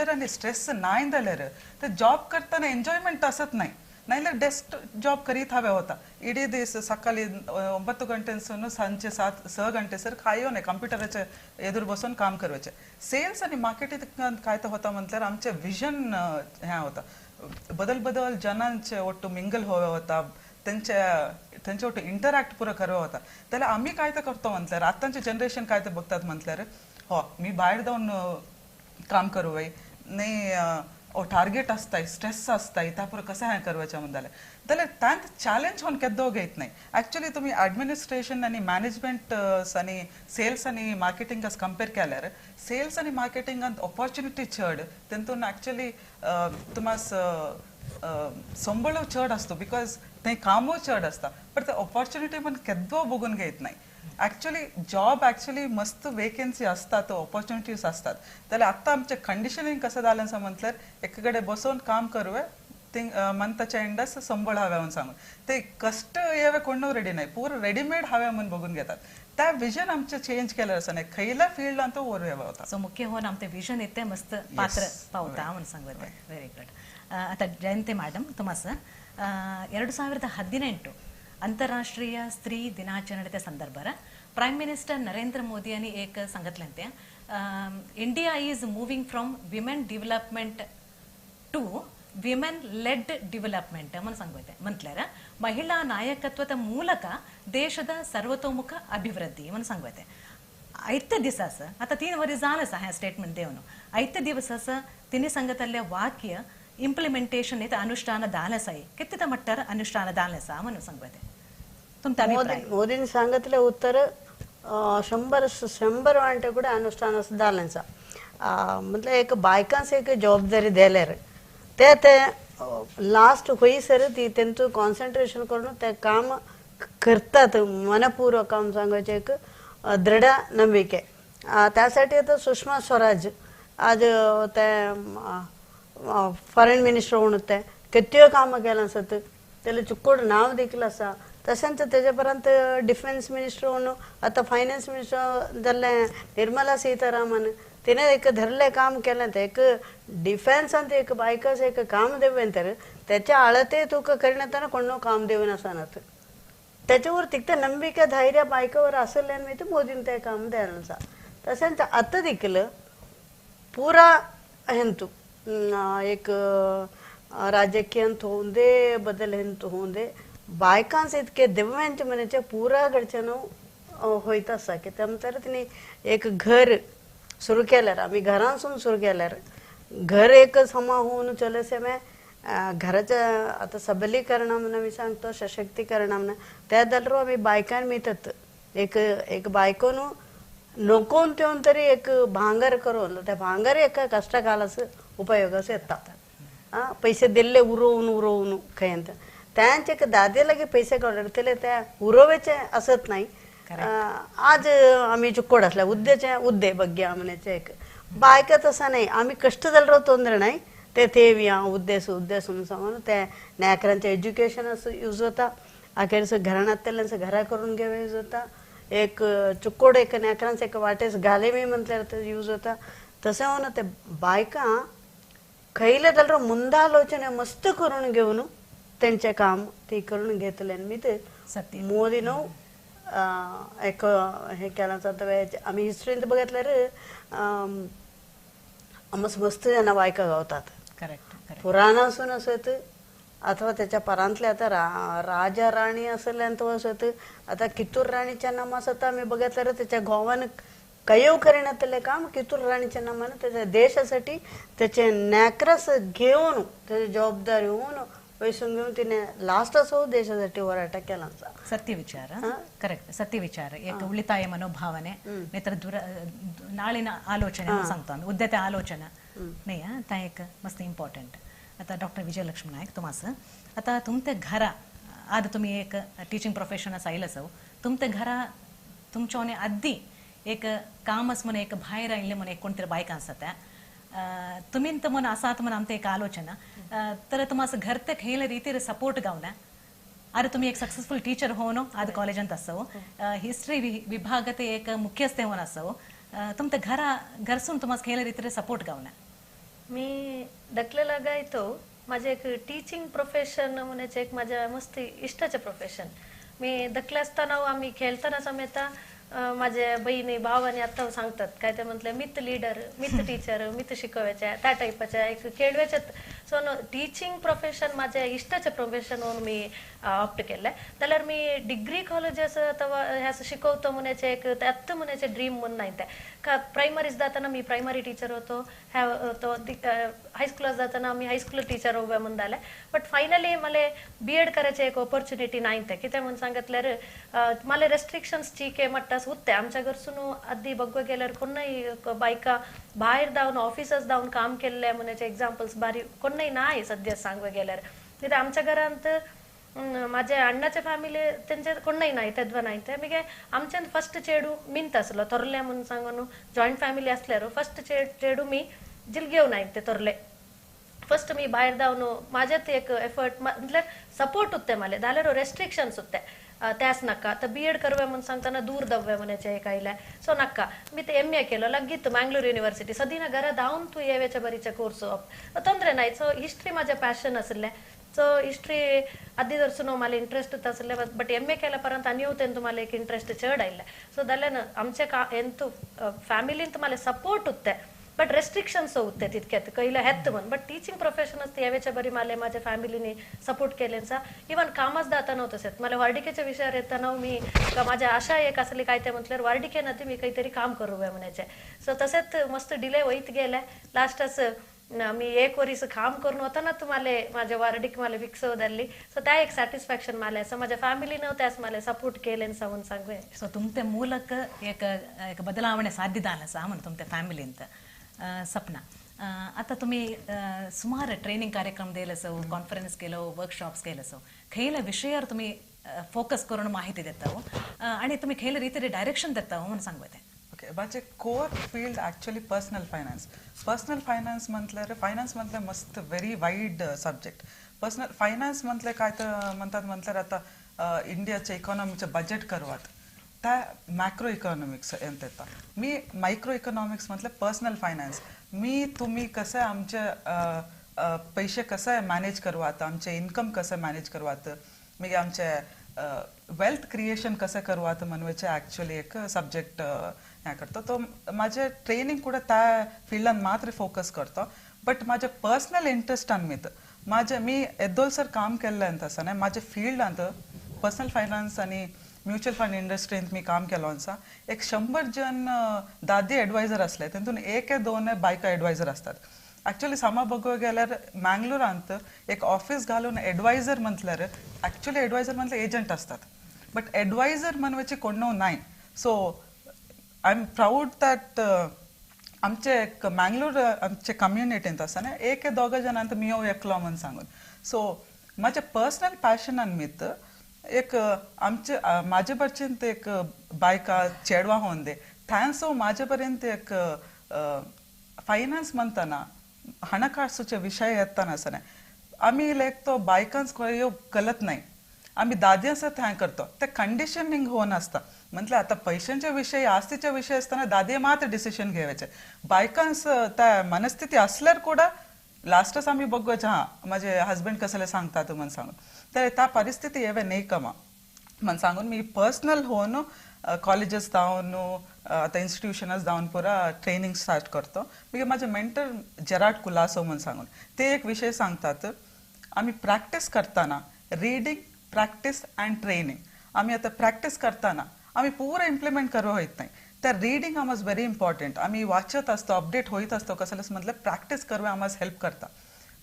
आनी स्ट्रेस नाय जाल्यार ते जॉब करतना एन्जॉयमेंट आसत नाही, नाल्यार डेस्क जॉब करीत हांवें वता इडी दीस सकाळी 9 गंटेसून सांजचे 7-6 गंटे सर खायो न्हय कंप्युटराचे एदूर बसून काम करपाचें. सेल्स आनी मार्केटिंगांत काय तो होता म्हटल्यार आमचें विजन हें होता, बदल बदल जनांचे ಒಟ್ಟು ಮಿಂಗಲ್ होवे होता, तेंचे ಒಟ್ಟು इंटरॅक्ट पुरो करवे होता. जाल्यार आमी काय ते करतो म्हटल्यार आतांचे जनरेशन काय ते बघतात म्हटल्यार हो मी भायर जावन काम करूं न्ही, ओ टार्गेट आसताय, स्ट्रेस आसताय, त्या पुरो कशें हें करपाचें म्हण जाल्यार जाल्यार तांत चॅलेंज होवन केद्दो घेयत न्हय. ॲक्च्युली तुमी एडमिनिस्ट्रेशन आनी मॅनेजमेंट आनी सेल्स आनी मार्केटिंग कंपेर केल्यार सेल्स आनी मार्केटिंगांत ऑपॉर्च्युनिटी चड, तेतून ॲक्च्युली तुमास संबळ चड आसता because थंय कामूय चड आसता, बट ते ऑपॉर्च्युनिटी पण केद्दो बघून घेयत न्हय. ॲक्च्युली जॉब ॲक्च्युली मस्त वेकेन्सी असतात, ऑपॉर्च्युनिटीज असतात. जाल्यार आतां आमचें कंडिशनिंग कसं जालें आसा म्हटल्यार एके कडेन बसून काम करूया थिंग मंथाच्या एंडास संबळ हांवें म्हणून सांगून ते कश्ट येवे कोण रेडी नाही, पुरो रेडीमेड हांवें म्हणून बघून घेतात. त्या विजन आमचें चेंज केलें आसा न्हय, खंयल्या फिल्डांत तो वयर वता. सो मुख्य होवन आमचें विजन इतलें मस्त पात्र पावता म्हणून सांगता. Very good. आतां जयंती मॅडम तुमास 2018 ಅಂತಾರಾಷ್ಟ್ರೀಯ ಸ್ತ್ರೀ ದಿನಾಚರಣೆ ಸಂದರ್ಭ ಪ್ರೈಮ್ ಮಿನಿಸ್ಟರ್ ನರೇಂದ್ರ ಮೋದಿ అని एक सांगितलें, India is moving from women development to women led development म्हणून सांगते. म्हटल्यार महिला ನಾಯಕತ್ವದ ಮೂಲಕ ದೇಶದ ಸರ್ವತೋಮುಖ ಅಭಿವೃದ್ಧಿ म्हणून सांगते. आयते दिसास आता 3 वरी जालें आसा हें स्टेटमेंट देवन, आयते दिवसास तिने सांगतले वाक्य इम्प्लिमेंटेशन येत अनुष्ठान दालें आसा, कितले मट्टार अनुष्ठान दालें आसा म्हणून सांगते. तुमचा अभिप्राय? मोदीन सांगितले उत्तर 100 वांटे ಕೂಡ अनुष्ठान जालें आसा. म्हटल्यार एक बायकांस एक जबाबदारी दिल्यार ते ते लास्ट खंयसर ती तेंचो कॉन्सन्ट्रेशन करून ते काम करतात, मनपूर्वक काम सांगायचें एक दृढ नंबिके. त्यासाठी आता सुषमा स्वराज आज ते फॉरेन मिनिस्टर म्हणून ते कितल्यो कामां केलां आसत, तेले चुक्कोड नांव देखील आसा. तशेंच तेजे उपरांत डिफेन्स मिनिस्टर म्हणून आतां फायनान्स मिनिस्टर जाल्लें निर्मला सीतारामन, तिणें एक धरलें काम केलें. तें एक डिफेन्सांत एक बायकास एक काम दिवन तर तेच्या आळते तुका करिनातना कोण काम दिवन आसनात. त्याच्यावर तितकें नंबिके धैर्य बायकावर आसलें मागीर मोदीन तें काम द्यायला आसा. तशेंच आतां देखील पुरा हेंतू एक राजकीयांत होऊन दे बदल हेंतू होऊन दे बायकांस इतके दिव्यांचे मनाचे पुरा घडच्यान होयत आसा. कित्याक म्हणल्यार तिणें एक घर सुरू केल्यार आमी घरांसून सुरू केल्यार घर एक समा होऊन चलसे घराच्या आतां सबलीकरण म्हणून आमी सांगतो, सशक्तीकरण म्हणून त्या जाल्यार आमी बायकां मिळतात. एक एक बायकोन नकोवन तेवन तरी एक भांगर करून त्या भांगर एका कष्टकालास उपयोगास येता. पैसे दिल्ले उरोवन उरोवन खंय त्यांचे एक दादे लागी पैसे काडले त्या उरोवेचे असत नाही. आज आमी चुक्कोड आसल्या उद्देचे उद्दे बग्या म्हण्याचे एक बायका तसं नाही, आमी कष्ट जाल्यार ತೊಂದರೆ नाही, ते तेवया उद्देश उद्देश म्हणून सांगून ते नेकरांचे एज्युकेशन यूज होता, अखेर घराण्यातल्यान घरा करून घेवे यूज होता, एक चुक्कोड एक नेकरांचे एक वाटेस घाले मी म्हटल्यार ते यूज होता. तशें होवन ते बायकां खंयले जाल्यार मुंदालोचने मस्त करून घेवन तेंचें काम ती करून घेतले. मी ते मोदीनो एक हे केलां जाता. आमी हिस्ट्रींत बघितल्यार आमस मस्त जाणां बायकां गावतात. करेक्ट. पुराणासून असत अथवा त्याच्या परांतले आता राजा राणी असल्यान असत. आता कित्तूर राणीच्या नामा सता आम्ही बघितल्यार त्याच्या घोवान कयव करण्यातले काम कित्तूर राणीच्या नामानं त्याच्या देशासाठी त्याचे नॅक्रस घेऊन त्याची जबाबदारी होऊन वैसून घेऊन तिने लास्ट असो देशासाठी ಹೋರಾಟ केला. ಸತ್ಯ ವಿಚಾರ. ಕರೆಕ್ಟ್, ಸತ್ಯ ವಿಚಾರ. एक ಉಳಿತಾಯ ಮನೋಭಾವನೆ ನೇತರ ದುರ ನಾಳಿನ ಆಲೋಚನೆ सांगतो आम्ही उद्या त्या आलोचना नाही त्या एक मस्त इम्पॉर्टंट. आता डॉक्टर विजयलक्ष्मी नायक तुमास आता तुमते घरा आज तुम्ही एक टीचिंग प्रोफेशन आयलं सौ तुमते घरा तुमच्याने आधी एक कामस म्हणून एक भायर आयिल्लें म्हणून एक कोणतरी बायकां आसा त्या तुमी तर म्हणून आसात म्हणून आमते एक आलोचना तर तुमास घर ते खंयले रितीर सपोर्ट गावना. अरे तुम्ही एक सक्सेसफुल टीचर होऊन आज कॉलेजांत आसाव, हिस्ट्री विभागात एक मुख्यस्थ होऊन आसाव, तुमते घरा घरसून तुम्हाला खंयले रितीर सपोर्ट गावना. मी धाकले लागायतो माझे एक टीचिंग प्रोफेशन म्हणजे एक माझ्या मस्त इश्टाचें प्रोफेशन. मी धाकले आसतना आमी खेळतना समेता माझे बहिणी भाव आनी आतां सांगतात काय ते म्हटले मित लिडर मित टीचर मित शिकवायचे त्या टायपाचे एक खेळवेचे. सो टीचिंग प्रोफेशन माझे इश्टाचें प्रोफेशन म्हणून मी ऑप्ट केल्लें. जाल्यार मी डिग्री कॉलेजीस अथवा हें शिकवतो म्हणचे एक त्यात म्हणचे ड्रीम म्हणून नाही ते का. प्रायमरीज जाताना मी प्रायमरी टीचर होतो, तो हायस्कुलात जाताना मी हायस्कूल टीचर उभे म्हणून जालें. बट फायनली मला बी एड करायचे एक ऑपॉर्च्युनिटी नाही ते कितें म्हणून सांगितल्यार मला रेस्ट्रिक्शन्स चीके म्हट्टा उत्ते आमच्या घरसून आधी बघ गेल्यार कोणय बायका भायर धावन ऑफिसस धावन काम केल्ले म्हणचे एग्जाम्पल्स बारी कोणय नाय सध्या सांगू गेल्यार. कित्याक आमच्या घरांत माझ्या अण्णाच्या फॅमिली तेंचे कोणय नाय तेद्वा नाय ते मागीर आमच्यान फर्स्ट चेडू मिंत आसलो थोरले म्हणून सांगून जॉयंट फॅमिली आसल्यार फर्स्ट चेडू मी जिलगेव नाय ते थोरले. फर्स्ट मी भायर धावन माझ्यात एक एफर्ट म्हटल्यार सपोर्ट उत्ते मला जाल्यार रेस्ट्रिक्शन्स उत्ते त्यास नका तर बी एड करवे म्हणून सांगताना दूर दव्वे म्हणायचे एक आयले सो नका. मी ते एम ए केलो लगीत मँगलोर युनिव्हर्सिटी सदिना घरा धावन तूं येवेच्या बरीचे कोर्स ತೊಂದರೆ नाही. सो हिस्ट्री माझ्या पॅशन आसले. सो हिस्ट्री आदी धरसून मला इंट्रस्ट आसले बट एम ए केल्या परंत आनी तेंतू मला एक इंट्रस्ट चड आयले. सो जाल्यार आमचे एंतू फॅमिलीन मला सपोर्ट उत्ते बट रेस्ट्रिक्शन्स होते तितक्यात कैला हेत म्हण. बट टीचिंग प्रोफेशन असते यावेच्या बरी मला माझ्या फॅमिलीने सपोर्ट केलेंचा. इवन कामच जाताना तसेच मला वार्डिकेच्या विषयावर येताना मी माझ्या आशा एक असली काय ते म्हटल्यावर वार्डिकेन मी काहीतरी काम करूया म्हणायचे. सो तसेच मस्त डिले होईत गेले. लास्टच मी एक वरीस काम करून होता ना तुम्हाला माझ्या वार्डिक मला फिक्स झाली. सो त्या एक सॅटिस्फॅक्शन मला असं माझ्या फॅमिलीनं त्यास मला सपोर्ट केले म्हणून सांगू. सो तुमते ಮೂಲಕ एक एक बदलावणे साध्य झालं सा म्हणून तुमच्या फॅमिलींत. सपना आता तुम्ही सुमार ट्रेनिंग कार्यक्रम दिले सो, कॉन्फरन्स केलो, वर्कशॉप्स केले सो, खयल्या विषयावर तुम्ही फोकस करून माहिती देता हो आणि तुम्ही खयल्या रीतीने डायरेक्शन देता हो म्हणून सांगू ते. ओके, माझे core field actually personal finance. Personal finance म्हटल्यार फायनान्स म्हटल्यार मस्त very wide subject. Personal finance म्हटल्यार काय तर म्हणतात म्हटल्यार आता इंडियाचे इकॉनॉमीचे बजेट करवात त्या मॅक्रो इकॉनॉमिक्स येता. मी मायक्रो इकॉनॉमिक्स म्हटलं पर्सनल फायनान्स. मी तुम्ही कसं आमचे पैसे कसं मॅनेज करवात, आमचे इन्कम कसं मॅनेज करवात, मागीर आमचे वेल्थ क्रिएशन कसं करवात म्हणवाचे ॲक्च्युअली एक सब्जेक्ट हें करता. तो माझे ट्रेनिंग ಕೂಡ त्या फिल्डान मात्र फोकस करतो. बट माझ्या पर्सनल इंट्रस्टान मीत माझे मी येदोलसर काम केल्लें आसतना माझ्या फिल्डांत पर्सनल फायनान्स आनी म्युच्युअल फंड इंडस्ट्रींत मी काम केलो आसा. एक 100 जण दादी एडवायझर असले तेतून एक दोन बायका एडवायझर असतात. ॲक्च्युअली सामा बघूंक गेल्यार मँगलोरांत एक ऑफिस घालून एडवायझर म्हटल्यार ॲक्च्युअली एडवायझर म्हटल्यार एजंट असतात बट एडवायझर म्हणवाचे कोण नाय. So I am proud that आमचे एक मँगलोर आमचे कम्युनिटींत आसतना एक दोग जाणांत मियो एकलो म्हूण सांगून. सो म्हाज्या पर्सनल पॅशनान मीत एक आमचे म्हाजे पर्यंत एक बायका चेडवां होवन दे thanks सो म्हाजे पर्यंत एक फायनान्स म्हणतना हणकासूचे विशय येतना आसतना आमी लायक तो बायकांच खंय कलत नाही, आमी दादयांच थंय करतो ते कंडिशनिंग होऊन आसता. म्हटल्यार आतां पैशांचे विशय आस्तीचे विशय आसतना दादये मात्र डिसिशन घेवचे बायकांस त्या मनस्थिती असल्यार ಕೂಡ लास्टच आमी बघूचे हा माझे हजबंड कसले सांगतात म्हणून सांगून तर त्या परिस्थिती येवे नाही कमा. म्हण सांगून मी पर्सनल होऊन कॉलेजेस जावन आतां इन्स्टिट्यूशनास जावन पुरा ट्रेनिंग स्टार्ट करतो. मागीर माझे मेंटर जेराड कुलासो म्हण सांगून ते एक विशय सांगतात, आमी प्रॅक्टीस करतना रीडींग, प्रॅक्टीस अँड ट्रेनिंग. आमी आतां प्रॅक्टीस करतना आमी पुरा इम्प्लिमेंट करूं होयत नाही, त्या रीडींग आमकां व्हेरी इम्पॉर्टंट. आमी वाचत आसतो, अपडेट होयत आसतो, कसलेच म्हटल्यार प्रॅक्टीस करवे आमकां हेल्प करता.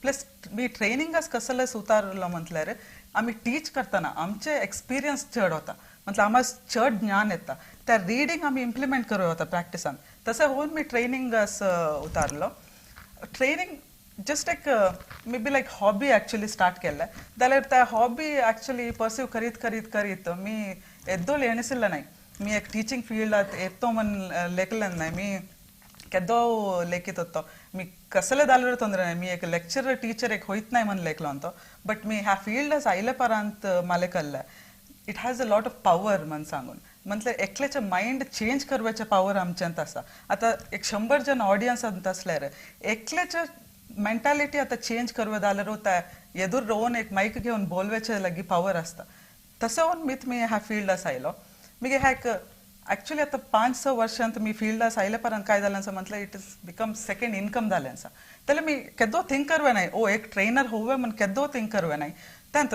प्लस मी ट्रेनिंगास कसलेच उतारलो म्हटल्यार आमी टीच करतना आमचे एक्सपिरियन्स चड वता, म्हटल्यार आमकां चड ज्ञान येता. त्या रीडींग आमी इम्प्लिमेंट करूं वता प्रॅक्टिसान. तशें होवन मी ट्रेनिंगास उतारलो. ट्रेनिंग जस्ट एक maybe like hobby actually start केल्लें, जाल्यार त्या हॉबी एक्चुअली पर्स्यू करीत करीत करीत मी येद्दोल एणिसिल्लें नाही. मी एक टिचींग फिल्डात येतो म्हण लेखलें नाही, मी केदो लेखीत होतो, मी कसले जाल्यार ತೊಂದರೆ नाही, मी एक लेक्चरर टीचर एक होयत नाही म्हण लेखलो अंतो. बट मी ह्या फिल्डास आयले परांत माले कळ्ळें it has a lot of power म्हण सांगून. म्हटल्यार एकल्याचें मायंड चेंज करपाचें पावर आमच्यांत आसा. आतां एक 100 जण ऑडियन्सांत आसल्यार एकल्याचें मेंटालिटी आतां चेंज करवे जाल्यार त्या येदूर रोवन एक मायक घेवन बोलवेचे लागीं पावर आसता. तशें होवन मी ह्या फिल्डास आयलो. मागीर ह्या एक एक्चुअली आतां 5-6 वर्षांत मी फिल्डास आयले परांत काय जालें आसा म्हटल्यार it is become second income जालें आसा. जाल्यार मी केदो थिंक करवे नाही, ओ एक ट्रेनर होवे म्हण केदो थिंक करवे नाही. तेंत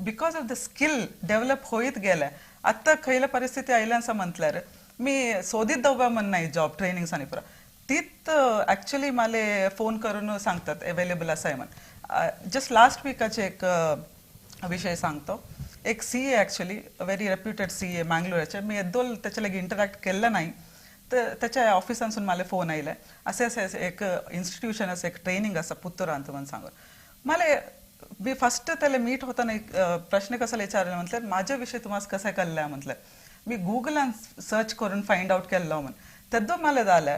because of the skill develop होयत गेले आतां खंयले परिस्थिती आयले आसा म्हटल्यार मी सोदीत दवरया म्हण नाही जॉब ट्रेनिंग्स आनी पुरा तीत एक्चुअली माले फोन करून सांगतात अवेलेबल आसाय म्हण. जस्ट लास्ट विकाचे एक विशय सांगतो. एक CA actually very reputed CA मँगलोराचे, मी येद्दोल त्याच्या लागीं इंटरॅक्ट केल्लें नाही, तर त्याच्या ऑफिसांसून मला फोन आयले असे असे असे एक इन्स्टिट्यूशन आसा, एक ट्रेनिंग आसा पुत्तुरांत म्हण सांगून. माले मी फस्ट त्याला मीट होताना एक प्रश्न कसले विचारले म्हटल्यार माझ्या विषय तुम्हाला कशें कळ्ळें म्हटल्यार मी गुगलान सर्च करून फायंड आवट केल्लो म्हण. तेद्दो मला जालें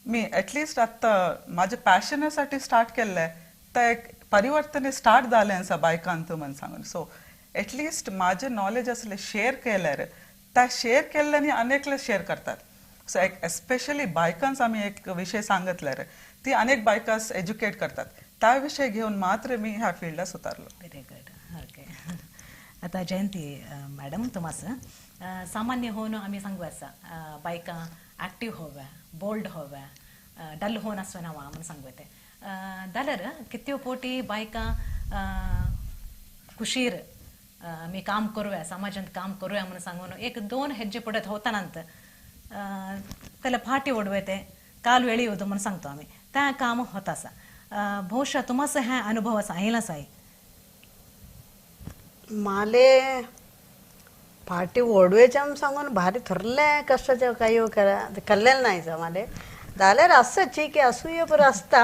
मी एटलिस्ट आतां माझ्या पॅशनासाठी स्टार्ट केल्लें ते एक परिवर्तन स्टार्ट जालें आसा बायकांत म्हण सांगून. सो एटलिस्ट माझे नॉलेज असले शेअर केल्यार त्या शेअर केल्ल्यानी अनेकले शेअर करतात. सो एक एस्पेशली बायकांस आमी एक विशय सांगतल्यार ती अनेक बायकांस एज्युकेट करतात. त्या विशय घेवन मात्र मी ह्या फिल्डास उतारलो. Very good, okay. आतां जयंती मॅडम तुमास सामान्य होवन आमी सांगू आसा बायकां एक्टीव होव्या, बोल्ड होव्या, डल होवन आसचो ना म्हूण सांगू तें. जाल्यार कितल्यो पोटी बायकां कुशीर मी काम करूया, समाजांत काम करूया म्हणून सांगून एक 2 हेज्जे पडत होतानांत त्याला फाटी ओडवे ते काल वेळी येवतो म्हणून सांगतो आमी, त्या काम होत आसा. ಬಹುಶಃ तुमास हे अनुभव आसा आयला साय. माले फाटी ओडवेचे सांगून भारी थोरले कष्टाचे काही कल्लेलं नाही माले. जाल्यार आसता ठीक असूय बरं आसता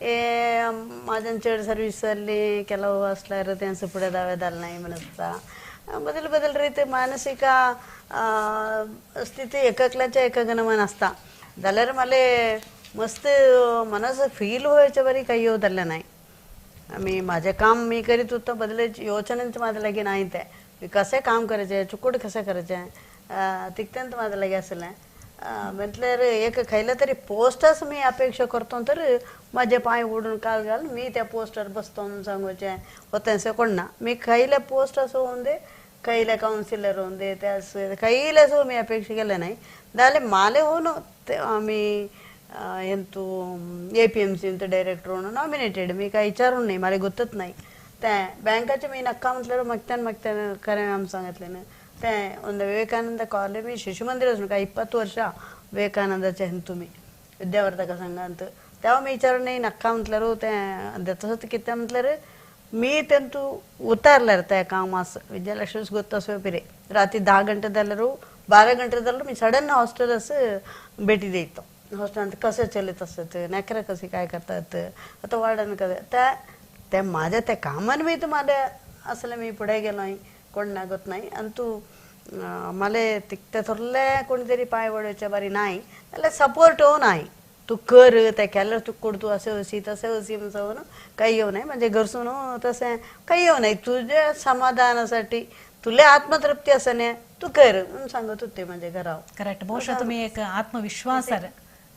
ए माझ्यान चड सर्वीस जाल्ली ಕೆಲವು असल्यार त्यांचं फुडें दावे जालें नाही म्हण आसता. बदल बदल रीत मानसिक स्थिती एककल्याच्या एकगण मन आसता. जाल्यार माले मस्त मनास फील व्हायच्या बरी काही येऊ जाल्लें नाही. मी माझे काम मी करीत होतो, बदले योजनेच माझ्या लागी नाही ते मी कशें काम करायचें, चुकूट कशें करायचें तितकेंच माझ्या लागी आसलें. म्हटल्यार एक खंयले तरी पोस्टच मी अपेक्षा करतो तर माझे पांय ओडून काल घाल मी त्या पोस्टर बसतो म्हणून सांगूचें होतें कोण ना. मी खंयले पोस्ट असो होऊन दे, खंयले कावन्सिलर होऊन दे, त्या खंयले सो मी अपेक्षा केलें नाही. जाल्यार माले होऊन आमी ಎಂತು ए पी एम सींत डायरेक्टर म्हणून नॉमिनेटेड मी काय विचारून नाही, मला गुतत नाही. त्या बँकाचे मी नक्का म्हटल्यार मगत्यान मगत्यान खरें आम सांगितलें न्हू. ते ಒಂದು ವಿವೇಕಾನಂದ ಕಾಲೇಜ್ ಶಿಶು ಮಂದಿರ काय 20 ವರ್ಷ विवेकानंदाचे तुम्ही विद्यावर्धक संघांत तेव्हा मी विचारून नाही नक्का म्हटल्यार ते तसंच कितें म्हटल्यार मी तेंतू उतारल्यार त्या कामास विद्यालक्ष्मीस ಗೊತ್ತಾಸೋ ಪಿರೆ ರಾತ್ರಿ 10 ಗಂಟೆ जाल्यार 12 ಗಂಟೆ जाल्यार मी सडन हॉस्टेलस भेटी देतो. हॉस्टेलांत कसे चलित असत, नॅकरा कसे काय करतात, आता वार्डन कसे त्या त्या माझ्या त्या कामान मी तुम्हाला असलं मी पुढे गेलो नाही, कोण नागत नाही. आणि तू मला तिकते थोरले कोणीतरी पाय वडवच्या बारी नाही, त्याला सपोर्ट हो नाही, तू कर त्या केल्यार तुक तू असे वसी तसे वसी म्हणून काही येऊ नाही. म्हणजे घरसून तसं काही येऊ नाही, तुझ्या समाधानासाठी तुला आत्मतृप्ती असं नाही तू कर म्हणून सांगत होते म्हणजे घरावर. करेक्ट. ಬಹುಶಃ तुम्ही एक आत्मविश्वास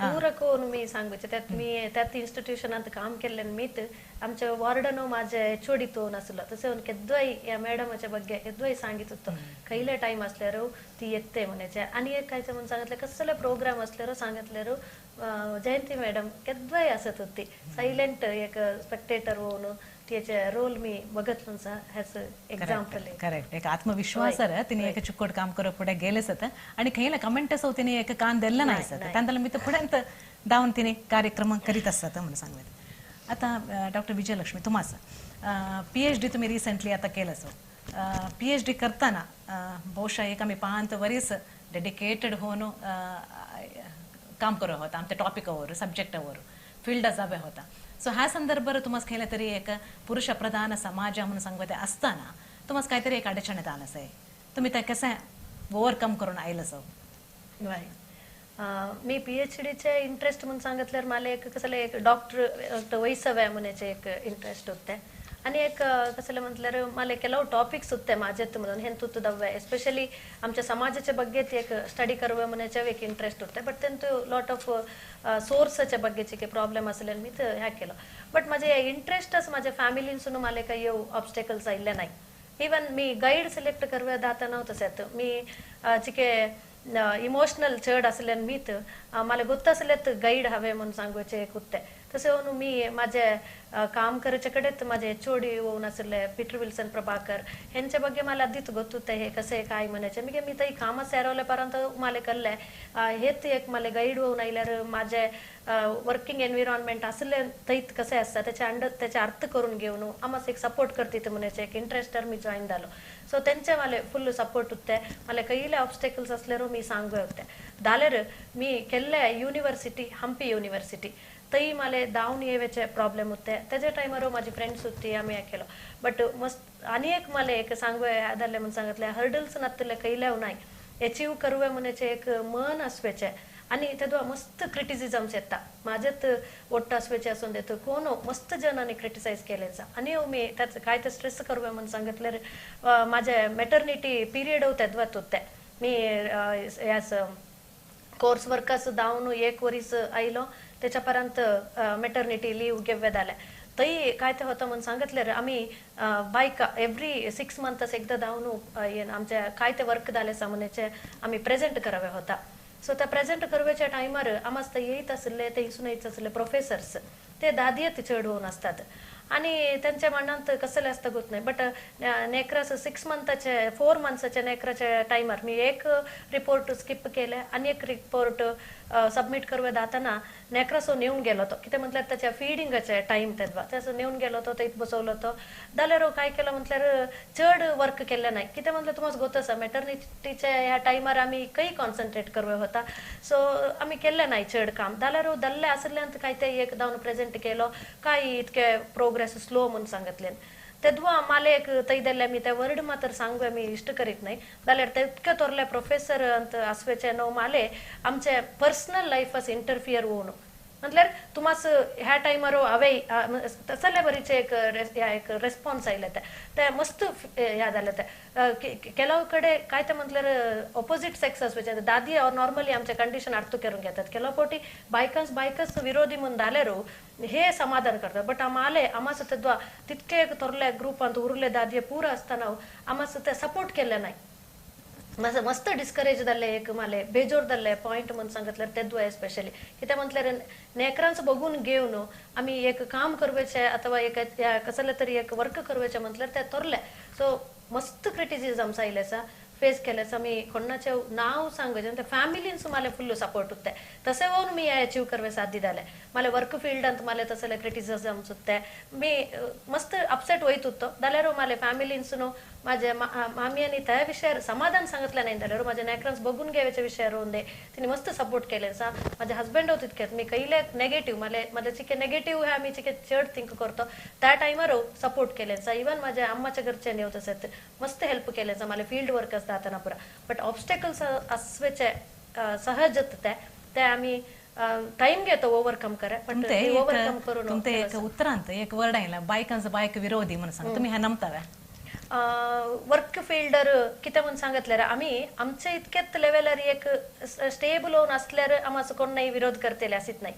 पूरा कोण मी सांगूचे त्यात मी त्यात इन्स्टिट्यूशनात काम केल्ले मीत आमचे वार्डनो माझे एच ओ डी तो नासलो तसे केद्वाय या मॅडमाच्या ಬಗ್ಗೆ केद्वाय सांगित होतो खयले टाइम असल्यार ती येते म्हणायचे. आणि एक काय म्हणून सांगितलं कसले प्रोग्राम असल्यार सांगितल्यार जयंती मॅडम केद्वाय असत होती सायलेंट एक स्पेक्टेटर होऊन त्याचे रोल मी बघत ह्याच एक्झाम्पल. करेक्ट, एक आत्मविश्वास तिने एक चुक्कोट काम करो पुढे गेले सत आणि खयला कमेंट असो तिने एक कान दिलं नाही सत तांदला मी तर पुढे दावून तिने कार्यक्रम करीत असतात म्हणून सांगत. आता डॉक्टर विजयलक्ष्मी तुम्हाला PhD तुम्ही रिसेंटली आता केलं सो PhD करताना ಬಹುಶಃ एक आम्ही पाहत वरीस डेडिकेटेड होऊन काम करो होता आमच्या टॉपिकवर सब्जेक्टवर फील्ड जावे होता. सो ह्या संदर्भात तुम्हाला खेळलं तरी एक पुरुष प्रधान समाज म्हणून सांगते असताना तुम्हाला काहीतरी एक अडचण येत आलं आहे तुम्ही त्या कसं ओव्हरकम करून आयलं सो? मी PhD चे इंटरेस्ट म्हणून सांगितल्यावर मला एक कसं एक डॉक्टर वैसव्या म्हणायचे एक इंटरेस्ट होते आणि एक कसं म्हटल्यावर मला ಕೆಲವು ಟಾಪಿಕ್ಸ್ होते माझ्यात म्हणून हें तुतुदव्वे एस्पेशली आमच्या समाजाच्या ಬಗ್ಗೆ एक स्टडी करवे म्हणायचे एक इंटरेस्ट होते बट तेंतु लॉट ऑफ सोर्साच्या बग्गेचे प्रॉब्लेम असले मी ह्या केलं. बट माझे इंटरेस्टच माझ्या फॅमिलींसून मला काही ऑब्स्टेकल्स आयले नाही. इवन मी गाईड सिलेक्ट करवे दाताना तसेच मी चिके इमोशनल चड असल्यान मीत मला ಗೊತ್ತ असल्यात गाईड हवे म्हणून सांगूचे एक होते तसे होऊन मी माझे काम करायच्या कडेच माझे एच ओ डी होऊन असले पीटर विल्सन प्रभाकर ह्यांच्या ಬಗ್ಗೆ मला आधीच ಗೊತ್ತ होते हे कसे काय म्हणायचे. मी मी तरी कामात सेरवल्यापर्यंत मला कळले हेच एक मला गाईड होऊन आयल्यार माझे वर्किंग एन्व्हिरॉन्मेंट असले थंयत कसे आसता त्याचे अंडर त्याचे अर्थ करून घेऊन आमास एक सपोर्ट करते म्हणायचे एक इंटरेस्टर मी जॉईन झालो. सो त्यांचे मला फुल सपोर्ट होते मला कैले ऑब्स्टेकल्स असल्यार मी सांगू होते. जाल्यार मी केल्ले युनिवर्सिटी हम्पी युनिवर्सिटी थंय मला धांवन येवचे प्रॉब्लेम होते त्याच्या टायमार माझी फ्रेंड्स होती आम्ही केलो बट मस्त आनी एक मला एक सांगू जालें म्हणून सांगितलें हर्डल्स नातले कैले नाही अचीव करूया म्हणायचे एक मन असवेचे आणि तेदवा मस्त क्रिटिसिजम्स येता माझ्यात ಒಟ್ಟು असवेचे असून देतो कोण मस्त जणांनी क्रिटिसाइज केलेचा आणि मी त्याचं काय ते स्ट्रेस करूया म्हणून सांगितलं माझे मेटर्निटी पिरियड तेदवात होते मी यास कोर्स वर्कस धांवन एक वरीस आयलो त्याच्या पर्यंत मेटर्निटी लीव घेवे जालें थंय काय ते होतं म्हणून सांगितलं आम्ही बायका एव्हरी 6 मंथ्स एकदा धांवन आमच्या काय ते वर्क जालें म्हणायचे आम्ही प्रेझेंट करावे होता. सो त्या प्रेझेंट करवेच्या टायमार आमास ते येत आसले ते हिसून येत आसले प्रोफेसर्स ते दादयेत चड होऊन असतात आणि त्यांच्या मनात कसले असता गोत नाही बट नेकरास 6 मंथाचे 4 मंथ्साच्या नेकराच्या टायमार मी एक रिपोर्ट स्किप केले आणि एक रिपोर्ट सबमिट करवे जाताना नेकरासो नेऊन गेलो तो कितें म्हटल्यार त्याच्या फिडिंगाचे टायम तेदवा त्याचो नेऊन गेलो तो थंयच बसवलो तो जाल्यार काय केलं म्हटल्यार चड वर्क केलें नाही कितें म्हटल्यार तुमकां गोत आसा मेटर्निटीच्या ह्या टायमार आमी खंय कॉन्सन्ट्रेट करवे होता सो आमी केल्लें नाही चड काम जाल्यार दल्ले आसल्यान काय ते एक धांवन प्रेझेंट केलो काय इतके प्रोग्रेस स्लो म्हणून सांगितले तेदवा मला एक थंय दिल्ले मी ते वर्ड मात्र सांगू मी इश्ट करीत नाही जाल्यार तितके थोरले प्रोफेसर अंत आसवेचे न्हू माले आमचे पर्सनल लायफास इंटरफियर होवन म्हटल्यार तुमास ह्या टायमार हांवें तसले बरीचे एक एक रेस्पॉन्स आयले ते ते मस्त ह्या जाले ते ಕೆಲವು ಕಡೆ काय ते म्हटल्यार ऑपोजिट सेक्स आसवेचे दादी और नॉर्मली आमचे कंडिशन अर्थ करून घेतात ಕೆಲವು ಪೋಟಿ बायकांस बायकांस विरोधी म्हूण जाल्यार हे समाधान करतात बट आमाले आमास तेद्वा तितके थोरले ग्रुपांत उरले दादये पुरा आसतना आमास ते सपोर्ट केले नाही मस्त डिस्करेज जाल्ले एक माले बेजोर जाल्ले पॉयंट म्हणून सांगितल्यार तेद्वा एस्पेशली कितें म्हटल्यार नेकरांच बघून घेवन आमी एक काम करवेचे अथवा एक कसले तरी एक वर्क करवेचे म्हटल्यार ते थोरले सो मस्त क्रिटिसिजम्स आयले आसा फेस केले आसा मी कोणाचे नाव सांगचे ते फॅमिलीन मला फुल सपोर्ट होते तसे होऊन मी अचीव करवे साध्य जालें मला वर्क फिल्डांत मला तसले क्रिटिसिजम्स होते मी मस्त अपसेट वयत होतो जाल्यार मला फॅमिलीनसून माझ्या मामियांनी त्या विषयावर समाधान सांगितलं नाही जाल्यार माझ्या नेकरांस बघून घेवच्या विषयावर होऊन दे तिने मस्त सपोर्ट केले आसा माझे हजबंड होते तितकेच मी कैले नेगेटिव्ह मला माझ्या चिके नेगेटिव्ह हे आम्ही चिके चड थिंक करतो त्या टायमार सपोर्ट केले आसा इवन माझ्या अम्माच्या घरच्यांनी होत तसेच मस्त हेल्प केले आसा मला फील्ड वर्क जाताना पुरा बट ऑब्स्टेकल्स असवेचे सहजत ते ते आम्ही टाइम घेतो ओव्हरकम करे पण ओव्हरकम करून. तुमचे एक उत्तरांत एक वर्ड आयला बायकांचं बायक विरोधी म्हणून सांग तुम्ही ह्या नमताव्या? वर्क फिल्डर कितें म्हणून सांगतल्यार आमी आमचे इतक्याच लेवलार एक स्टेबल होवन आसल्यार आमचो कोण विरोध करतले अशीत नाही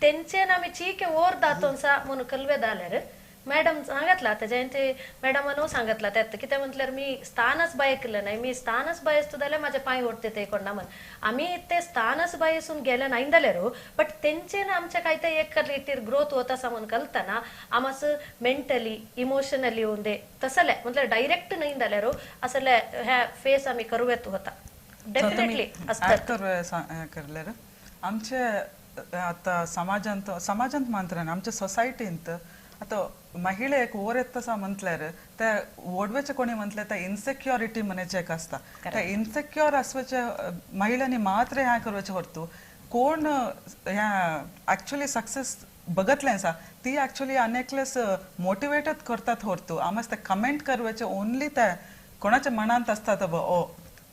तेंचेन आमी चीके ओर दातोनसा म्हणून कलवे जाल्यार मॅडम सांगतला आतां जयंती मॅडमानू सांगतला त्यात कितें म्हटल्यार मी स्थानच बायकलं नाही मी स्थानच बायसतो जाल्यार माझे पांय ओडते ते कोणा म्हण आमी ते स्थानच बायसून गेले नाही जाल्यार बट तेंचेन आमच्या काय ते एक रितीर ग्रोथ होत आसा म्हणून कळतना आमच मेंटली इमोशनली होऊन दे तसले म्हटल्यार डायरेक्ट नाही जाल्यार असले ह्या फेस आमी करूं येत होता डेफिनेटली करल्यार आमचे आता समाजांत समाजांत मात्र आमच्या सोसायटींत आता महिळे एक ओर येता म्हटल्यार ते ओडवेचे कोणी म्हटले ते इनसेक्युरिटी म्हणायचे एक आसता ते इनसेक्युअर आसपाचे महिलांनी मात्र ह्या करपाचें व्हरतू कोण ह्या एक्चुअली सक्सेस बघतलें आसा ती एक्चुअली आनी एकलेस मोटिवेटच करतात व्हरतू आमच ते कमेंट करपाचे ओनली ते कोणाच्या मनांत आसता तो ओ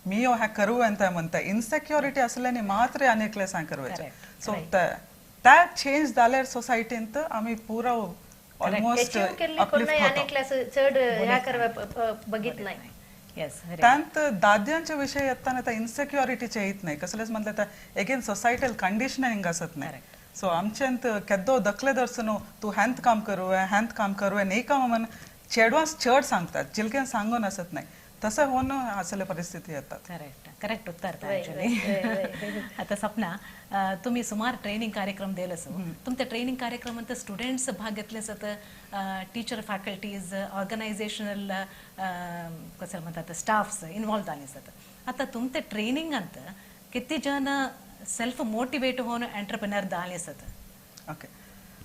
मी ह्या करूं ते म्हणटा इनसेक्युरिटी आसल्यानी मात्र आनी एकलेस हें करपाचें सो ते चेंज जाल्यार सोसायटींत आमी पुरो ऑलमोस्ट त्यांत दाद्यांचे विषय येताना त्या इनसेक्युरिटीचे येत नाही कसलेच म्हटलं तर एगेन सोसायटल कंडिशनिंग असत नाही सो आमच्यांत केदो दखले दर्शन तूं हॅंत काम करूं हॅंत काम करूं न्ही काम म्हण चेडवांस चड सांगतात चिलक्यान सांगून आसत नाही तसं होऊन असले परिस्थिती येतात. करेक्ट करेक्ट उत्तर ऍक्च्युली. आता सपना तुम्ही सुमार ट्रेनिंग कार्यक्रम दिलस तुमच्या ट्रेनिंग कार्यक्रमांत स्टुडंट्स भाग घेतले असत टीचर फॅकल्टीज ऑर्गनायझेशनल कसं म्हणतात स्टाफ्स इन्वॉल्व जाले असत आता तुमच्या ट्रेनिंगांत किती जण सेल्फ मोटिवेट होऊन एंटरप्रेनर जाले असत? ओके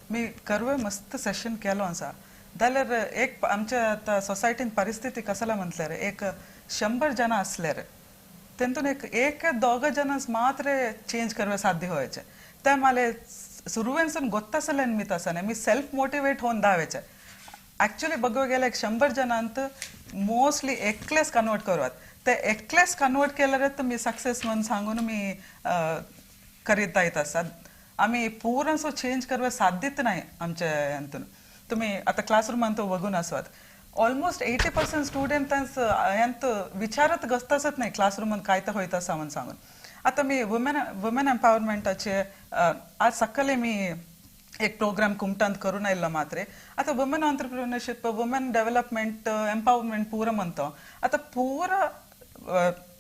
मी करवे मस्त सेशन केलो आसा जाल्यार एक आमच्या आतां सोसायटीन परिस्थिती कसला म्हटल्यार एक 100 जण आसल्यार तेंतून एक एक दोग जण मात्र चेंज करवे साध्य व्हायचे ते माले सुरवेनसून गोत्तासलें मी तसं नाही मी सेल्फ मोटिवेट होऊन धावायचे ॲक्च्युली बघू गेल्यार एक 100 जणांत मोस्टली एकलेच कन्वर्ट करवात ते एकलेच कन्वर्ट केल्यार मी सक्सेस म्हणून सांगून मी करीत जायत आसा आमी पुरांसो चेंज करवे साध्यच नाही आमच्या हातून. तुम्ही आता क्लासरूमांत बघून आसत ऑलमोस्ट 80% स्टुडंटांस ह्यांत विचारत गस्त आसत नाही क्लासरूमांत काय तर होयत आसा म्हणून सांगून. आता मी वुमेन एम्पावरमेंटाचे आज सकाळी मी एक प्रोग्राम कुमटांत करून आयलो मात्रे आता women entrepreneurship women development empowerment पुरा म्हणतो आता पुरा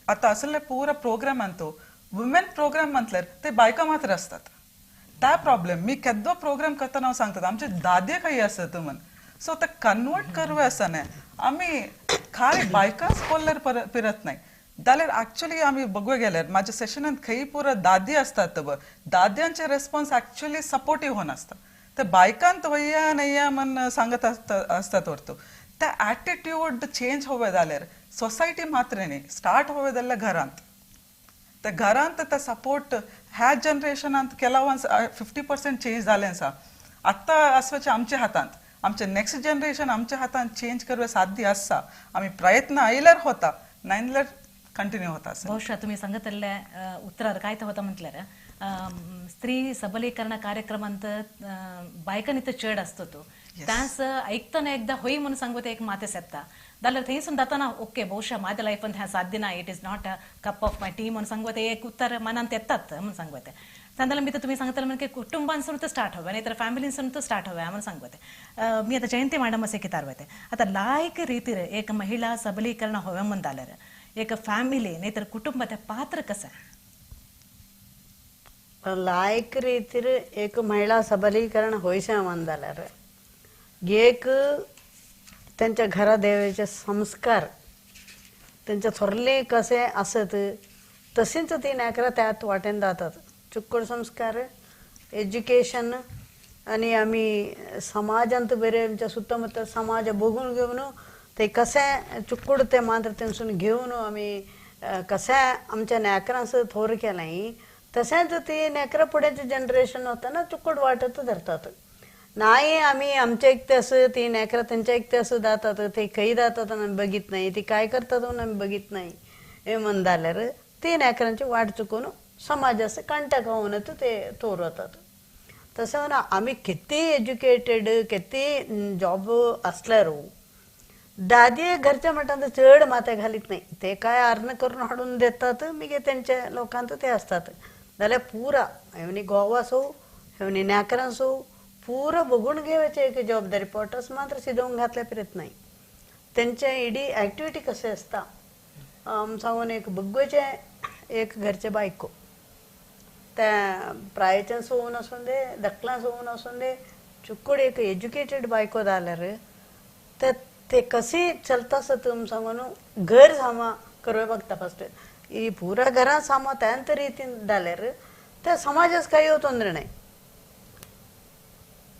आता असले पुरा प्रोग्राम म्हणतो वुमेन प्रोग्राम म्हटल्यार ते बायका मात्र असतात त्या प्रॉब्लेम मी केदो प्रोग्राम करतना सांगतात आमचे दादे काही आसत म्हण सो ते कन्वर्ट करवे आसा न्ही आमी खाली बायकांच कोल्ल्यार पिरत नाही जाल्यार ॲक्च्युली आमी बघूया गेल्यार माझ्या सेशनांत खंय पुरो दादी असतात दाद्यांचे रेस्पॉन्स ॲक्च्युली सपोर्टीव होऊन असता ते बायकांत वय्या नय्या म्हण सांगत असतात वरतो त्या ॲटिट्यूड चेंज होवे जाल्यार सोसायटी मात्र न्ही स्टार्ट होवे जाल्यार घरांत त्या घरांत ते सपोर्ट ह्या जनरेशनांत केला 50% चेंज जालें आसा आत्तां आसपाचें आमच्या हातांत आमचे नेक्स्ट जनरेशन आमच्या हातांत चेंज करवे साध्य आसा आमी प्रयत्न आयल्यार होता नाही जाल्यार कंटिन्यू होता. ಬಹುಶಃ तुम्ही सांगतले उत्तरार काय होता म्हटल्यार स्त्री सबलीकरण कार्यक्रम अंत बायकांनी चड असतो तो त्यास ऐकतना एकदा होई म्हणून सांगते एक माते सेत्ता जाल्यार थंयसून जाताना ओके ಬಹುಶಃ माझ्या लायफान ह्या साध्य ना it is not a cup of my tea म्हणून सांगते एक उत्तर मनांत येतात म्हणून सांगते तांदळा मी तर तुम्ही सांगताना म्हणजे कुटुंबांसून तर स्टार्ट हवे नाही तर फॅमिलींसून तर स्टार्ट हवे म्हणून सांगते. मी आता जयंती मॅडम असे कितार आता लायक रीतीर एक महिला सबलीकरण हवे म्हणून जाल्यार एक फॅमिली नाही तर कुटुंबात पात्र कसं लायक रीतीर एक महिला सबलीकरण होयशें म्हण जाल्यार एक त्यांच्या घरा देवाचे संस्कार त्यांच्या थोरले कसे आसत तसेच ती नाकरा त्यात वाटेन जातात चुक्कड संस्कार एज्युकेशन आणि आम्ही समाजांत बरे आमच्या सुत्तमुत्त समाज बघून घेऊन ते कसे चुक्कड ते मात्र तेंसून घेऊन आम्ही कसे आमच्या नाकरांस थोर केलाय तसेच ते नेकरा पुढेचे जनरेशन होतं ना चुक्कड वाटत धरतात नाही आम्ही आमच्या एक असं ती नेकरा त्यांच्या एक असं जातात ते खंय जातात आम्ही बघित नाही ती काय करतात म्हणून आम्ही बघित नाही हे म्हण जाल्यार ती नेकरांची वाट चुकून समाजाचं कंटक होऊन ते थोरवतात. तसं ना आम्ही किती एज्युकेटेड किती जॉब असल्यार दादी घरच्या मठांत चड माथ्या घालीत नाही, ते काय अर्न करून हाडून देतात मिगे त्यांच्या लोकांत ते असतात. जाल्यार पुरा हेवनी गोवा सो हेवनी नाकरां सो पुरा बघून घेवायचे एक जबाबदारी, पोटस मात्र शिजवून घातल्या फिरत नाही. त्यांच्या इडी ॲक्टिव्हिटी कसे असता सांगून एक बघवायचे एक घरचे बायको त्या प्रायच्यान सोवून असून दे दकलां सोवून असून दे चुकूड एक एज्युकेटेड बायको जाल्यार तर ते कशी चलता तुम सांगून घर सामा करूया बघता फस्ट ही पुरा घरात सामा त्यांत रीतीन जाल्यार त्या समाजास काही ತೊಂದರೆ नाही,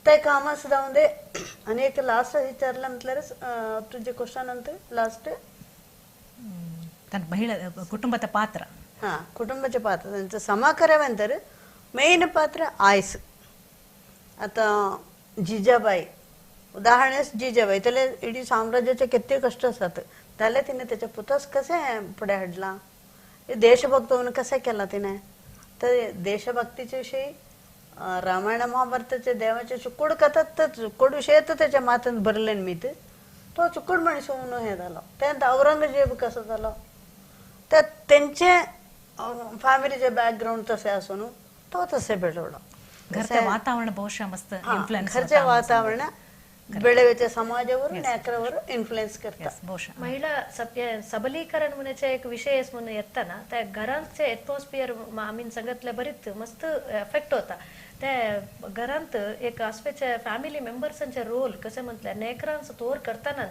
ते कामास जाऊन दे. आणि एक लास्ट विचारलं म्हटल्यार तुझे क्वेश्चन अंत लास्ट महिला कुटुंबाचं पात्र, हां कुटुंबाचे पात्र त्यांचं समा कराव्यानंतर मेन पात्र आयस. आता जिजाबाई उदाहरणच जिजाबाई त्याला इडी साम्राज्याचे किती कष्ट असतात त्याला तिने त्याच्या पुतास कसे पुढे हाडला, देशभक्त म्हणून कसे केला तिने. तर देशभक्तीच्या विषयी रामायण महाभारताचे देवाचे चुकूड कथात तर चुकूड विषय तर त्याच्या माथ्यात भरले मी ते तो चुकूड माणूस म्हणून हे झाला. त्यानंतर औरंगजेब कसं झालं तर त्यांचे फॅमिलीचे बॅकग्राऊंड तसे असून तो तसे बेळवला. घरचे वातावरण बहुशः मस्त इन्फ्लुएन्स, घरचे वातावरण बेळवेच्या समाजावर नाकरावर इन्फ्लुएन्स करतात. महिला सबलीकरण म्हणण्याचे एक विषय म्हणून येताना त्या घरांचे एटमॉस्फिअर आम्ही सांगितलं बरीच मस्त एफेक्ट होता. त्या घरांत एक आसपेचे फॅमिली मेंबर्सांचे रोल कसे म्हटलं नेकरांचो तोर करताना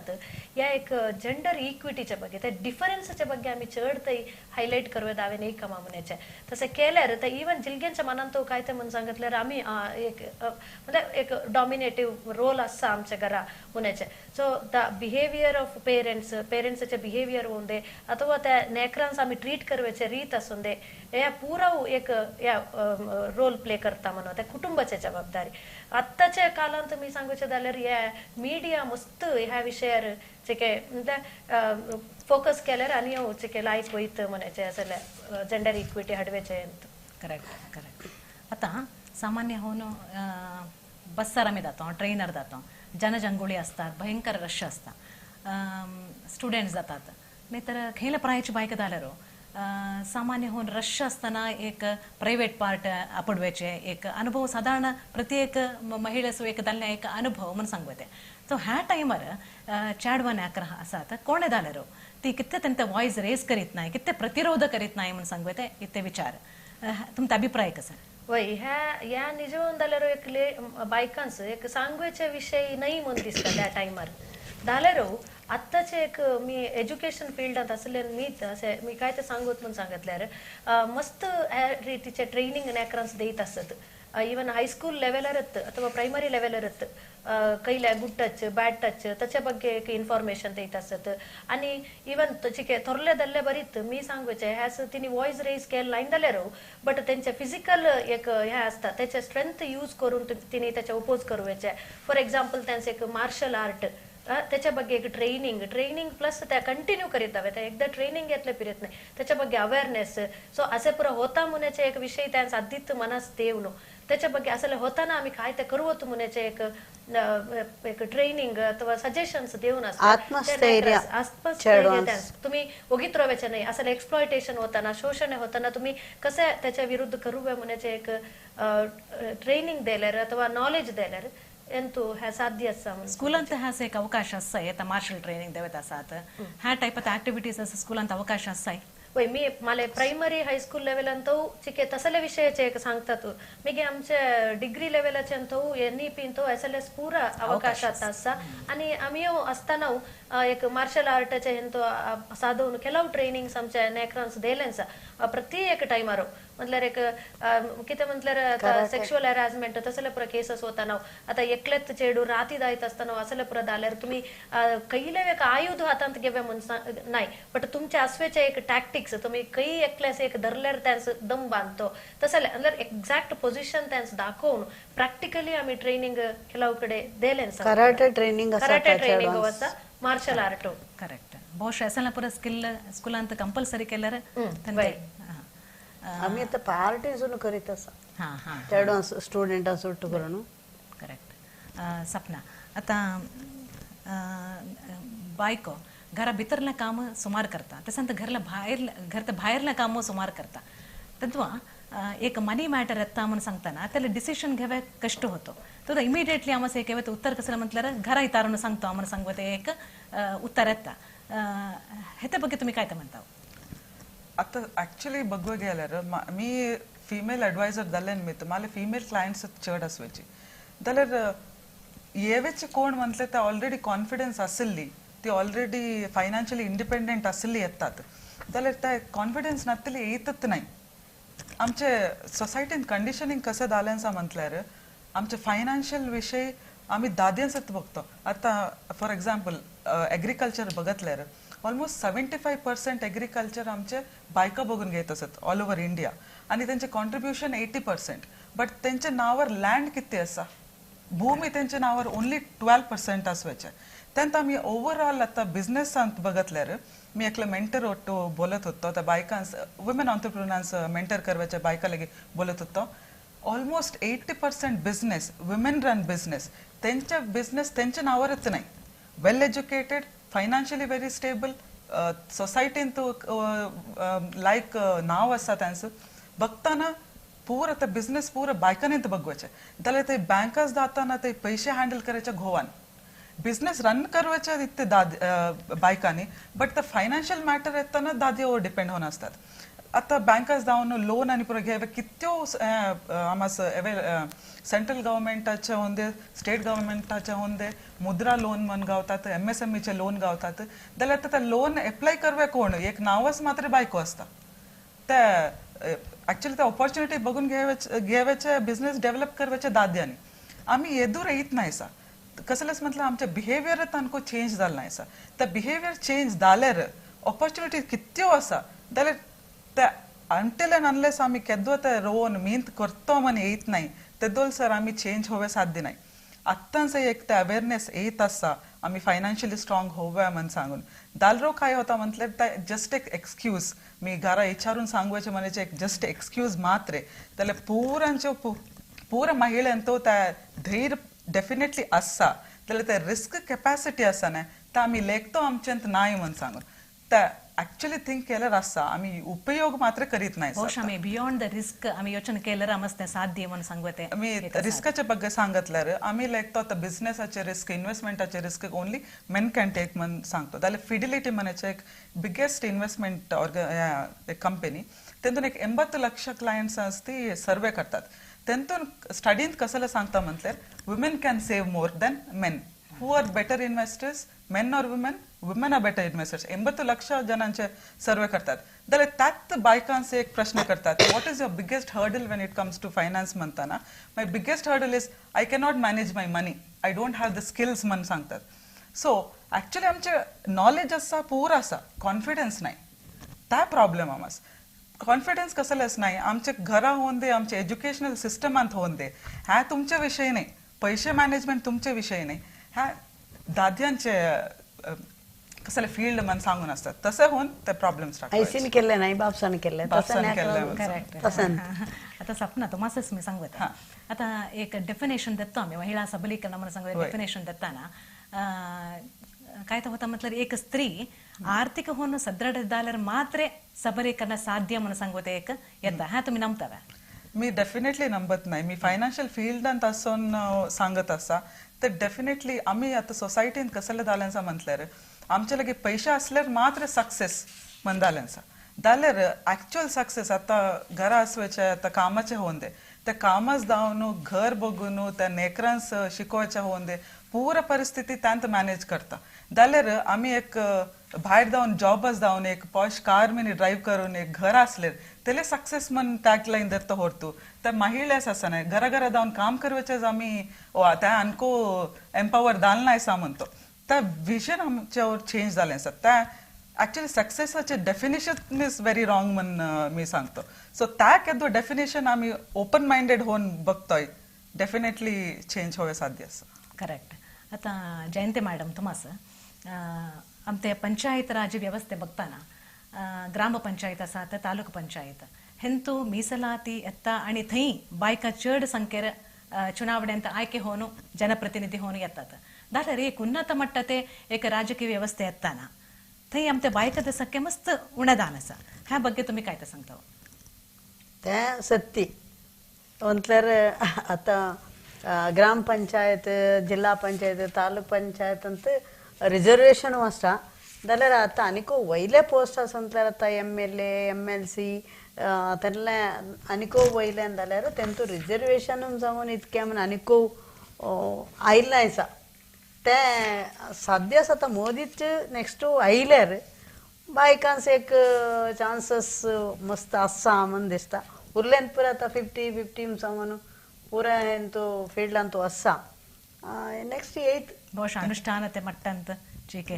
या एक जेंडर इक्विटीच्या ಬಗ್ಗೆ त्या डिफरन्सच्या ಬಗ್ಗೆ आम्ही चड तरी हायलाइट करूया दावे नाही कमा म्हणायचे. तसं केल्यार तर इवन जिलग्यांच्या मनात काय ते म्हणून सांगितल्यार आम्ही एक म्हणजे एक डॉमिनेटिव्ह रोल आसा आमच्या घरा म्हणायचे. So the behaviour of parents, पेरेंट्साचे behaviour होऊन दे अथवा त्या नेकरांस आम्ही ट्रीट करवायचे रीत असून दे, या पुरा एक या रोल प्ले करता म्हणून त्या कुटुंबाची जबाबदारी. आत्ताच्या काळात मी सांगूचे जाल्यार या मीडिया मस्त ह्या विषयार जे काय म्हणजे फोकस केल्यार आनी जे काय लायक वयत म्हणायचे असले जेंडर इक्विटी हाडवेचे. Correct correct. आता सामान्य होऊन बस्सार आमी जातो, ट्रेनर जातो, जनजंगुळी असतात, भयंकर रश असता, स्टुडंट्स जातात, नाहीतर खेळ प्रायची बायक जाल्यार सामान्य होऊन रश असताना एक प्रायव्हेट पार्ट आपडवेचे एक अनुभव साधारण प्रत्येक महिलेसो एक जाल्ले एक अनुभव म्हणून सांगू येते. सो ह्या टायमार चेडवां नाकरा आसात कोणे जाल्यार ती कितले तेंचे वॉयस रेज करीत नाही, कितले प्रतिरोध करीत नाही म्हणून सांगू येते. इतले विचार तुमचा अभिप्राय कसा? वय ह्या ह्या निजवून जाल्यार एक बायकांचो एक सांगवेचे विषय नाही म्हणून दिसता त्या टायमार जाल्यार. आत्ताचे एक मी एज्युकेशन फिल्डांत आसले मी अशें मी काय ते सांगूत म्हणून सांगितल्यार मस्त ह्या रितीचे ट्रेनिंग नेकरांस देत आसत. इवन हायस्कूल लेवलारत अथवा प्रायमरी लेवलारत कैल्या गुड टच बॅड टच त्याच्या ಬಗ್ಗೆ एक इन्फॉर्मेशन देत आसत. आणि इवन चिके थोरले दल्ले बरीत मी सांगूचे ह्यास तिने वॉयस रेज केलं नाही जाल्यार बट त्यांचे फिजिकल एक हे आसता त्याचे स्ट्रेंथ यूज करून तिने त्याचे ओपोज करूचे. फॉर एक्झाम्पल त्यांचे एक मार्शल आर्ट त्याच्या ಬಗ್ಗೆ एक ट्रेनिंग, ट्रेनिंग प्लस त्या कंटिन्यू करीत दावे त्या एकदा ट्रेनिंग घेतले पिरत नाही त्याच्या ಬಗ್ಗೆ अवेअरनेस. सो असे पुरा होता म्हण्याचे एक विषय त्यांचा आदित मनास देवनो त्याच्या ಬಗ್ಗೆ असले होताना आम्ही काय ते करूत म्हण्याचे एक एक ट्रेनिंग अथवा सजेशन्स देऊन आत्मस्थैर्य, आत्मस्थैर्य तुम्ही ओगीत राहायचे नाही. असं एक्सप्लॉयटेशन होताना शोषण होताना तुम्ही कसे त्याच्या विरुद्ध करूया म्हण्याचे एक ट्रेनिंग दिल्यार अथवा नॉलेज दिल्यार ಎಂತೂ ಸಾಧ್ಯ आसा. स्कुलांत ह्यास एक अवकाश आसा, येता मार्शल ट्रेनिंग देवत आसात, ह्या टायपाचे ऍक्टिव्हिटीज आसा स्कुलांत अवकाश आसा. वय मी मला प्रायमरी हायस्कूल लेवल अंतವು चिके तसले विषयाचे एक सांगतात मिगे आमचे डिग्री लेवलाचे अंतವು एन ई पी अंतವು एस एल एस पूरा अवकाश आसा. आणि आम्ही असताना एक मार्शल आर्टाचे हेंतो साधवून ಕೆಲವು ट्रेनिंग्स आमच्या नेकरांस देलेंसा प्रत्येक टायमार. म्हटल्यार एक कितें म्हटल्यार आतां सेक्शुअल हॅरासमेंट तसले पुरा केसस वताना आतां एकलेच चेडू राती जायत आसतना असले पुरा जाल्यार तुमी कैले एक आयुध हातांत घेवे म्हण नाही बट तुमचे आसवेचे एक टॅक्टिक्स तुमी खंय एकल्यास एक धरल्यार त्यांचो दम बांदतो तसले म्हटल्यार एक्झॅक्ट पोझिशन त्यांचं दाखोवन प्रॅक्टिकली आमी ट्रेनिंग ಕೆಲವು ಕಡೆ देलेंसा. कराटे ट्रेनिंग, कराटे ट्रेनिंग आसा, मार्शल आर्ट. करेक्ट. ಬಹುಶಃ ಎಸೆಲ್ಲ ಪೂರ ಸ್ಕಿಲ್ ಸ್ಕೂಲಾंत कंपल्सरी केल्यार आमी आतां पार्टीसून करीत आसा चेडवां स्टुडंटां सुट्टू करून. करेक्ट. सपना, आतां बायको घरा भितरलें काम सुमार करता, तशेंच घरला भायर घर भायरलें काम सुमार करता. तद्वा एक मनी मॅटर येता म्हणून सांगताना त्याला डिसिशन घेवे कष्ट होतो. तो इमिडिएटली आमचं एक उत्तर कसं म्हटल्यार घरा इतारून सांगतो म्हणून सांगते एक उत्तर येता. हेते ಬಗ್ಗೆ तुम्ही काय म्हणता? आता ॲक्च्युली बघू गेल्यार मी फिमेल एडवायझर जाल्ले निमित्त मला फिमेल क्लायंट्स चड आसवाची जाल्यार येवेचे कोण म्हटले ते ऑलरेडी कॉन्फिडन्स आशिल्ली, ती ऑलरेडी फायनान्शियली इंडिपेंडंट आशिल्ली येतात जाल्यार ते कॉन्फिडन्स नातली येतच नाही. आमचे सोसायटीन कंडिशनिंग कसं जालें आसा म्हटल्यार आमचे फायनान्शियल विशय आमी दादयांचेच बघतो. आतां फॉर एग्जाम्पल एग्रीकल्चर बघतल्यार ऑलमोस्ट 75% एग्रीकल्चर आमचे बायको बघून घेत आसत ऑल ओवर इंडिया आनी तेंचे कॉन्ट्रिब्युशन 80%, बट तेंच्या नांवार लँड कितें आसा, भूमी तेंच्या नांवार ओन्ली 12% आसवाचें. तेन्ना आमी ओवरऑल आतां बिझनेसांत बघतल्यार मी एकलो मेंटर ಒಟ್ಟು बोलत होतो त्या बायकांस वुमेन ऑन्टरप्रिनर्स मेंटर करवाच्या बायका लागी बोलत होतो. Almost 80% business women run business, तेंचे बिझनेस तेंच्या नांवारच नाही. Well educated, financially very stable, सोसायटींत लायक नाव आसा तांचो. बघताना पूर आतां बिझनेस पूर बायकांनी बघवाचें जाल्यार ते बँकास जाताना ते पयशे हँडल करायचे घोवान, बिझनेस रन करवाचे इतले दाद बायकांनी, बट the financial matter येताना दादयो डिपेंड होऊन असतात. आता बँकास जावन लोन आनी पुरो घेवे कित्यो आमास अवेल सेंट्रल गव्हर्मेंटाचे होंदे, स्टेट गव्हर्मेंटाचे होंदे, मुद्रा लोन म्हण गावतात, MSMEचे लोन गावतात. जाल्यार आतां लोन एप्लाय करवे कोण, एक नांवच मात्र बायको आसता. ते ॲक्च्युली ते ऑपॉर्च्युनिटी बघून घेवेचे बिझनेस डेव्हलप करवाचे दाद्यांनी. आमी येदूर येत नाही सा कसलेच म्हटल्यार आमचे बिहेवियर तांकां चेंज जालें नाय आसा. ते बिहेवियर चेंज जाल्यार ऑपॉर्च्युनिटी कित्यो आसा जाल्यार ते अंटील एंड अनलेस आमी केदो ते रोवन मींत करतो म्हण येत नाही तेदोल सर आमी चेंज होवे साध्य नाही. आत्तांच एक ते अवेअरनेस येत आसा आमी फायनान्शियली स्ट्रॉंग होव्या म्हण सांगून. दालरो काय होता म्हटल्यार ते जस्ट एक एक्सक्यूज, मी घरा विचारून सांगवाचे म्हणजे एक जस्ट एक्सक्यूज मात्र. जाल्यार पुरांच्यो पूरा महिलांतो त्या धैर्य डेफिनेटली आसा जाल्यार ते रिस्क कॅपॅसिटी आसा न्ही ते आमी लेखतो आमच्यांत नाय म्हण सांगून ते ॲक्च्युली थिंक केल्यार आसा, आमी उपयोग मात्र करीत नाही. बहुशः आमी बियॉन्ड the risk आमी योजना केल्यार आमस तें साध्य म्हण सांगू ते. आमी रिस्काचे ಬಗ್ಗೆ सांगतल्यार आमी लेखतो आतां बिझनेसाचे risk, इन्व्हेस्टमेंटाचे risk only men can take म्हण सांगतो. जाल्यार फिडिलिटी म्हणाचे एक बिगेस्ट इन्व्हेस्टमेंट एक कंपनी तेंतून एक 80 लक्ष क्लायंट्स आसा ती सर्वे करतात. तेंतून स्टडींत कसले सांगता म्हटल्यार women can save more than men. Who are better investors, men or women? Women are better investors. 80 lakh जणांचे सर्वे करतात. जाल्यार त्यात बायकांचे एक प्रश्न करतात, what is your biggest hurdle when it comes to finance म्हणताना my biggest hurdle is I cannot manage my money, I don't have the skills म्हण सांगतात. सो ॲक्च्युली आमचे नॉलेज आसा पूर आसा, कॉन्फिडन्स नाही. त्या प्रॉब्लेम आमास कॉन्फिडन्स कसलेच नाही. आमचे घरा होऊन दे, आमचे एज्युकेशनल सिस्टमांत होऊन दे, ह्या तुमचे विषयी नाही, पैसे मॅनेजमेंट तुमचे विषयी नाही, ह्या दाद्यांचे कसले फील्ड म्हण सांगून असतात. तसे होऊन ते प्रॉब्लेम स्टार्ट. आयसीन केले नाही, बापसान केले, करेक्ट. आता सपना तुम्हाच मी सांगत आता एक डेफिनेशन देतो आम्ही महिला सबलीकरण म्हणून सांगू. डेफिनेशन देताना काय तर होता म्हटल्यार एक स्त्री आर्थिक होऊन सदृढ जाल्यार मात्र सबलीकरण साध्य म्हणून सांगते एक येता. हा तुम्ही नमतावे? मी डेफिनेटली नंबत नाही. मी फायनान्शियल फिल्डांत आसून सांगत आसा तर डेफिनेटली आमी आतां सोसायटीन कसले जालें आसा म्हटल्यार आमचे लागीं पयशे आसल्यार मात्र सक्सेस म्हण जालें आसा. जाल्यार ॲक्च्युअल सक्सेस आतां घरा आसवाचें आतां कामाचें होवन दे, त्या कामाच जावन घर बघून त्या नेकरांस शिकोवचें होवन दे, पूरा परिस्थिती तांत मॅनेज करता. जाल्यार आमी एक भायर जावन जॉबच जावन एक पॉश कार मिनी ड्रायव्ह करून एक घर आसल्यार तेले सक्सेस म्हण टॅग लायन धरता व्हरतू. त्या महिलास आसा न्हय घरा घरा जावन काम करपाचें आमी त्या आमकां एम्पावर जाल ना आसा म्हणतो. त्या विजन आमच्यावर चेंज जालें आसा. त्या ॲक्च्युली सक्सेसाचे डेफिनेशन is very wrong म्हण मी सांगतो. सो त्या केदो डेफिनेशन आमी ओपन मायंडेड होऊन बघतोय डेफिनेटली चेंज होवे साध्य आसा. करेक्ट. आता जयंती मॅडम तुमास आमचे पंचायत राज व्यवस्थे बघताना ग्राम पंचायत आसा तर तालुका पंचायत हेंतू ಮೀಸಲಾತಿ ಎತ್ತ आणि थंय बायकां चड संख्येर चुनावण्यांत आयके होवन जनप्रतिनिधी होवन येतात. जाल्यार एक उन्नत मट्टा ते एक राजकीय व्यवस्था येताना थंय आमच्या बायकांचे संख्या मस्त उणेदान आसा. ह्या ಬಗ್ಗೆ तुम्ही काय ते सांगता? ते सत्य म्हटल्यार आतां ग्राम पंचायत, जिल्हा पंचायत, तालुक पंचायत अंत रिजर्वेशन आसता जाल्यार आतां आनीको वयले पोस्ट आसा म्हटल्यार आतां MLA MLC तेन्ना आनीको वयल्यान जाल्यार तेंचो रिजर्वेशन जावन इतकें म्हूण आनीको आयिल्लें आसा. तें साध्य आसा आतां मोदीच नेक्स्ट आयल्यार बायकांस एक चान्सीस मस्त आसा म्हूण दिसता. उरलें पुरो आतां 50-50 जावन पुरा हेंतु फिल्डांतु आसा. नेक्स्ट 8 ಬಹುಶಃ ಅನುಷ್ಠಾನತೆ ಮಟ್ಟಂತ ಚೀಕೆ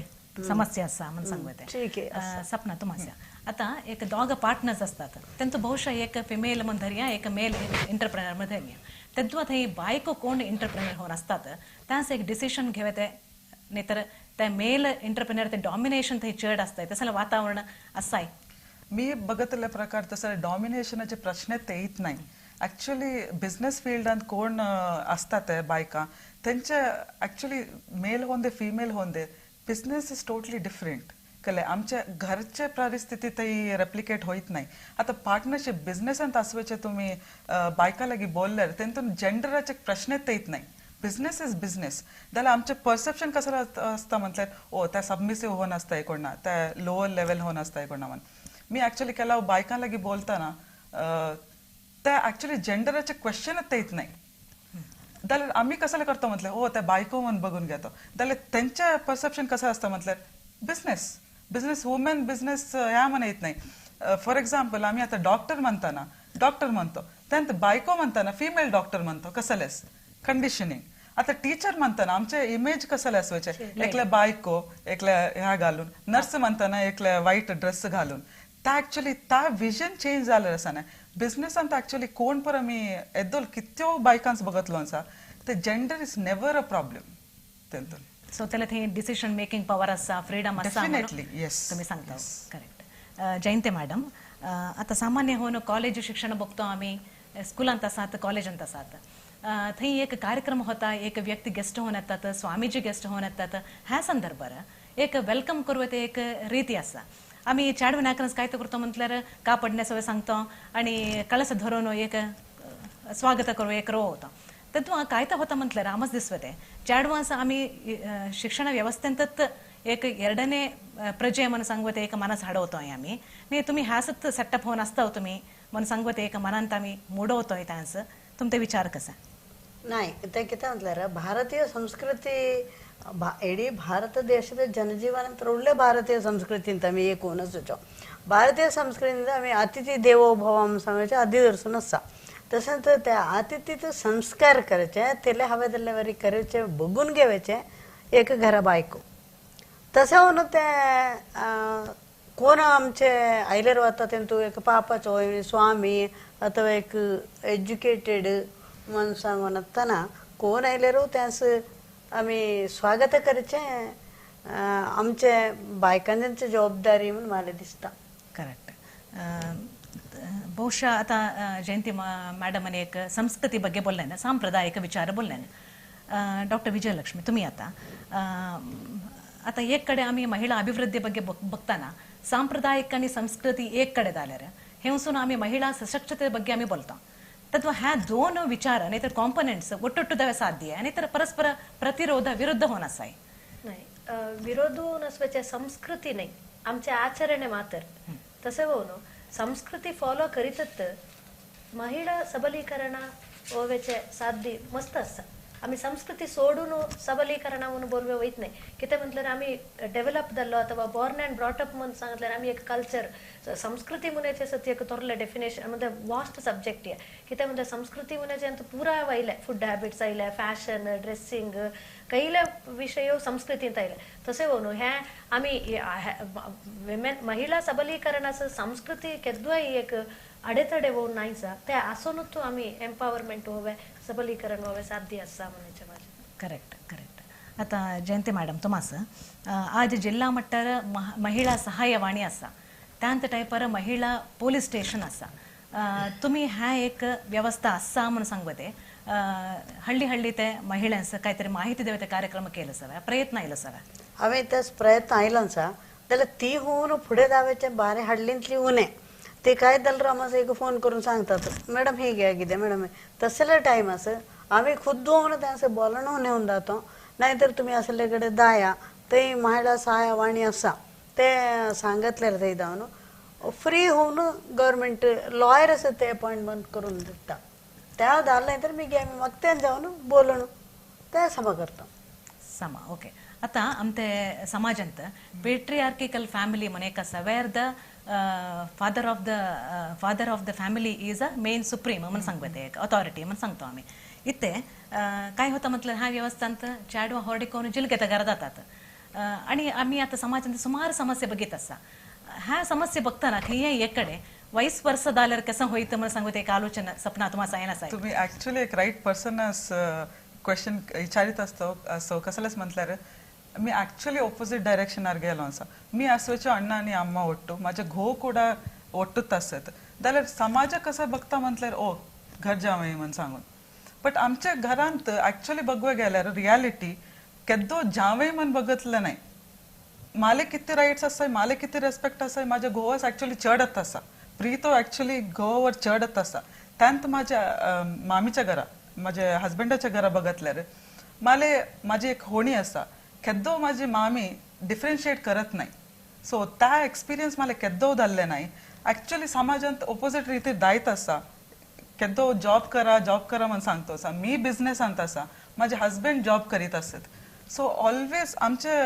ಸಮಸ್ಯೆ आसा म्हूण सांगू. ठीक आहे. सपना तुमास्या आतां एक दोग पार्टनर्स असतात तेंचो ಬಹುಶಃ एक फिमेल म्हूण धरया, एक मेल इंटरप्रेनर म्हूण धरया. तेद्वा थंय बायको कोण इंटरप्रेनर होवन आसतात तांचो एक डिसिशन घेवे ते नाहीतर ते मेल इंटरप्रेनर ते डॉमिनेशन थंय चड आसता तसलें वातावरण आसाय. मी बघितले प्रकार तसं डॉमिनेशनाचे प्रश्न ते येत नाही. ॲक्च्युली बिझनेस फिल्डांत कोण असतात ते बायकां तेंचे ॲक्च्युली मेल होऊन दे फिमेल होऊन दे बिझनेस is totally different. कळ्ळें? आमच्या घरचे परिस्थिती थंय रेप्लिकेट होयत नाही. आतां पार्टनरशीप बिझनेसांत आसवचे तुमी बायकां लागीं बोलल्यार तेंतून जेंडराचे प्रश्नच ते येत नाही. Business is business. जाल्यार आमचें परसेप्शन कसं आसता म्हटल्यार ओ त्या सबमिसीव होवन आसता कोणा, त्या लोअर लेवल होवन आसता कोणा म्हण. मी ॲक्च्युली केला बायकां लागीं बोलताना त्या ॲक्च्युली जेंडराचे क्वेश्चनच ते येत नाही. जाल्यार आमी कसले करता म्हटल्यार ओ त्या बायको म्हूण बघून घेता. जाल्यार तेंचें परसेप्शन कसं आसता म्हटल्यार बिझनेस बिझनेस वुमेन बिझनेस ह्या म्हण येत नाही. फॉर एक्झाम्पल आमी आतां डॉक्टर म्हणताना डॉक्टर म्हणतो, त्यानंतर बायको म्हणताना फिमेल डॉक्टर म्हणतो, कसलेच कंडिशनिंग. आतां टीचर म्हणताना आमचे इमेज कसले आसवचे, एकल्या बायको एकल्या ह्या घालून, नर्स म्हणताना एकल्या व्हायट ड्रेस घालून. त्या ॲक्च्युली त्या विजन चेंज जालें आसा न्ही. बिझनेसांत ॲक्च्युली कोण पर आमी येदोल कितल्यो बायकांच बघतलो आसा ते gender is never a problem तेंतून. सो त्याला थंय डिसिशन मेकिंग पॉवर आसा, फ्रीडम आसा. डेफिनेटली येस तुम्ही सांगता. करेक्ट. जयंती मॅडम, आतां सामान्य होवन कॉलेज शिक्षण बघतो आमी, स्कुलांत आसात, कॉलेजांत आसात, थंय एक कार्यक्रम होता, एक व्यक्ती गेस्ट होवन येतात, स्वामीजी गेस्ट होवन येतात. ह्या संदर्भार एक welcome करूं ते एक रीती आसा. आमी चेडवां नाकरस काय करतो म्हटल्यार कापड न्हेसोवे सांगतो आनी कळस धरून एक स्वागत करूं एक रो होता. तत्व काय होता म्हटल्यार आमच दिसवते चेडवांस आमी शिक्षण व्यवस्थेंतच एक ಎರಡನೇ प्रजे म्हणून सांगवते एक मनास हाडवतोय आमी. न्ही तुमी ह्यासत सेटअप होवन आसता तुमी म्हणून सांगवते एक मनांत आमी मोडवतोय तांस. तुमचे विचार कसा? नाही ते कितें म्हटल्यार भारतीय संस्कृती ಇಡೀ ಭಾರತ ದೇಶದ ಜನಜೀವನ ಒಳ್ಳೆ ಭಾರತೀಯ ಸಂಸ್ಕೃತಿ ಅಂತ आमी एक होवनच. भारतीय संस्कृतींत आमी अतिथी देवो भव सांगचे आदी दर्शन आसा. तशेंच त्या अतिथीचो संस्कार करचे, तेले हांवें जाल्ले वरी करचे बघून घेवचे एक घरा बायको. तशें म्हणून तें कोण आमचे आयल्यार वता तेंतू एक पापाचो स्वामी अथवा एक एज्युकेटेड मनशां म्हणतना कोण आयल्यार त्यास आमी स्वागत करचें आमचे बायकांची जबाबदारी म्हणून म्हाका दिसता. करेक्ट. ಬಹುಶಃ आता जयंती मॅडमांनी एक संस्कृती ಬಗ್ಗೆ बोललें, सांप्रदायिक विचार बोललें. डॉक्टर विजयलक्ष्मी, तुम्ही आता आता एक कडेन आमी महिला अभिवृद्धी ಬಗ್ಗೆ बघताना सांप्रदायिक आनी संस्कृती एक कडेन जाल्यार हेवसून आमी महिला सशक्तते ಬಗ್ಗೆ आमी बोलता. तत्व ह्या दोन विचार आनी तर कॉम्पोनंट्स ಒಟ್ಟೊಟ್ಟುದವೆ ಸಾಧ್ಯ आनी तर परस्पर प्रतिरोध विरुद्ध होऊन आसाय. नाही, विरोध होऊन असवाचे संस्कृती नाही, आमचे आचरणे मात्र. तसं होऊन संस्कृती फॉलो करीतच महिला सबलीकरण होवेचे साध्य मस्त आसा. आमी संस्कृती सोडून सबलीकरण म्हणून बोलवे वयत नाही. कितें म्हटल्यार आमी डेव्हलप जाल्लो अथवा बॉर्न अँड ब्रॉटअप म्हणून सांगल्यार आमी एक कल्चर संस्कृती म्हणचे सत्य एक थोरले डेफिनेशन म्हणजे वास्ट सब्जेक्ट आहे. कितें म्हणजे संस्कृती म्हणचे अंत पुरा आयले, फूड हॅबिट्स आयले, फॅशन, ड्रेसिंग, कैले विषय संस्कृतींत आयले. तशें होऊन हे आमी विमेन महिला सबलीकरणाचो संस्कृती केद्वाय एक अडेतडे होऊन नाहीसा ते आसूनच आमी एम्पावरमेंट होवे, सबलीकरण होवे साध्य आसा म्हणचे माझे. Correct correct. आता जयंती मॅडम तुमास आज जिल्हा मट्टार महिला सहाय्यवाणी आसा, त्यांत टायपार महिला पोलीस स्टेशन आसा. तुमी ह्या एक व्यवस्था आसा म्हणून सांगवते, हळ्ळी हळ्ळी ते महिलांस काहीतरी माहिती देवते कार्यक्रम केलं सर प्रयत्न आयलो सर हांवें तेच प्रयत्न आयलो आसा जाल्यार ती होऊन फुडें धांवचे बारे हाडलींतली उणें ते काय जाल्यार आमकां एक फोन करून सांगतात मॅडम हे घ्या कितें मॅडम तसले टायम आसा आमी खुद्द त्यांचं बोलणं नेऊन जातो नाहीतर तुम्ही असले कडेन दाया थंय महिला सहाय वाणी आसा ते सांगतले थंय जावन फ्री होऊन गव्हर्मेंट लॉयर आसा ते अपॉइंटमेंट करून दिता त्या धाडलें नाही तर मी आमी मगत्यान जावन बोलणं ते समा करता समा ओके. आता आमचे समाजांत पेट्रियार्किकल फॅमिली म्हण एक आसा where the father of the family is a main supreme म्हणून सांगता एक अथॉरिटी म्हणून सांगतो आम्ही. इथे काय होतं म्हटलं ह्या व्यवस्थांत चेडवां होरडी करून जिलगेत घरा जातात आणि आम्ही आता समाजांत सुमार समस्या बघित आसा. ह्या समस्या बघताना खंय एक कडेन वाईस वर्स जाल्यार कसं होईत म्हणून सांगता एक आलोचना सपना तुम्हाला येना साहेब. तुम्ही ऍक्च्युली एक राईट पर्सन क्वेश्चन विचारीत असतो सो कसलेच म्हटल्यार मी ऍक्च्युली ऑपोजिट डायरेक्शनार गेलो आसा. मी आसवेचो अण्णा आनी अम्मा ಒಟ್ಟು माझे घोव ಕೂಡ ಒಟ್ಟುತ್ आसत जाल्यार समाज कसं बघता म्हटल्यार ओ घर जावं म्हण सांगून बट आमच्या घरांत ऍक्च्युली बघवे गेल्यार रियालिटी केद्दो जावं म्हण बघतलें नाही. माले किती राईट्स आसाय माले किती रेस्पेक्ट आसाय माझ्या घोवास ऍक्च्युली चडत आसा प्रीतो ऍक्च्युली घोवावर चडत आसा. त्यांत माझ्या मामीच्या घरा माझ्या हजबंडाच्या घरा बघतल्यार माले माझी एक होणी आसा केद्दो माझी मामी डिफरन्शिएट करत नाही. सो त्या एक्सपिरियन्स मला केद्दो जाल्ले नाही. ऍक्च्युली समाजांत ऑपोजिट रिती दायत आसा केद्दो जॉब करा जॉब करा म्हण सांगतो आसा मी बिझनेसांत आसा माझे हजबंड जॉब करीत आसत. सो ऑलवेज आमचे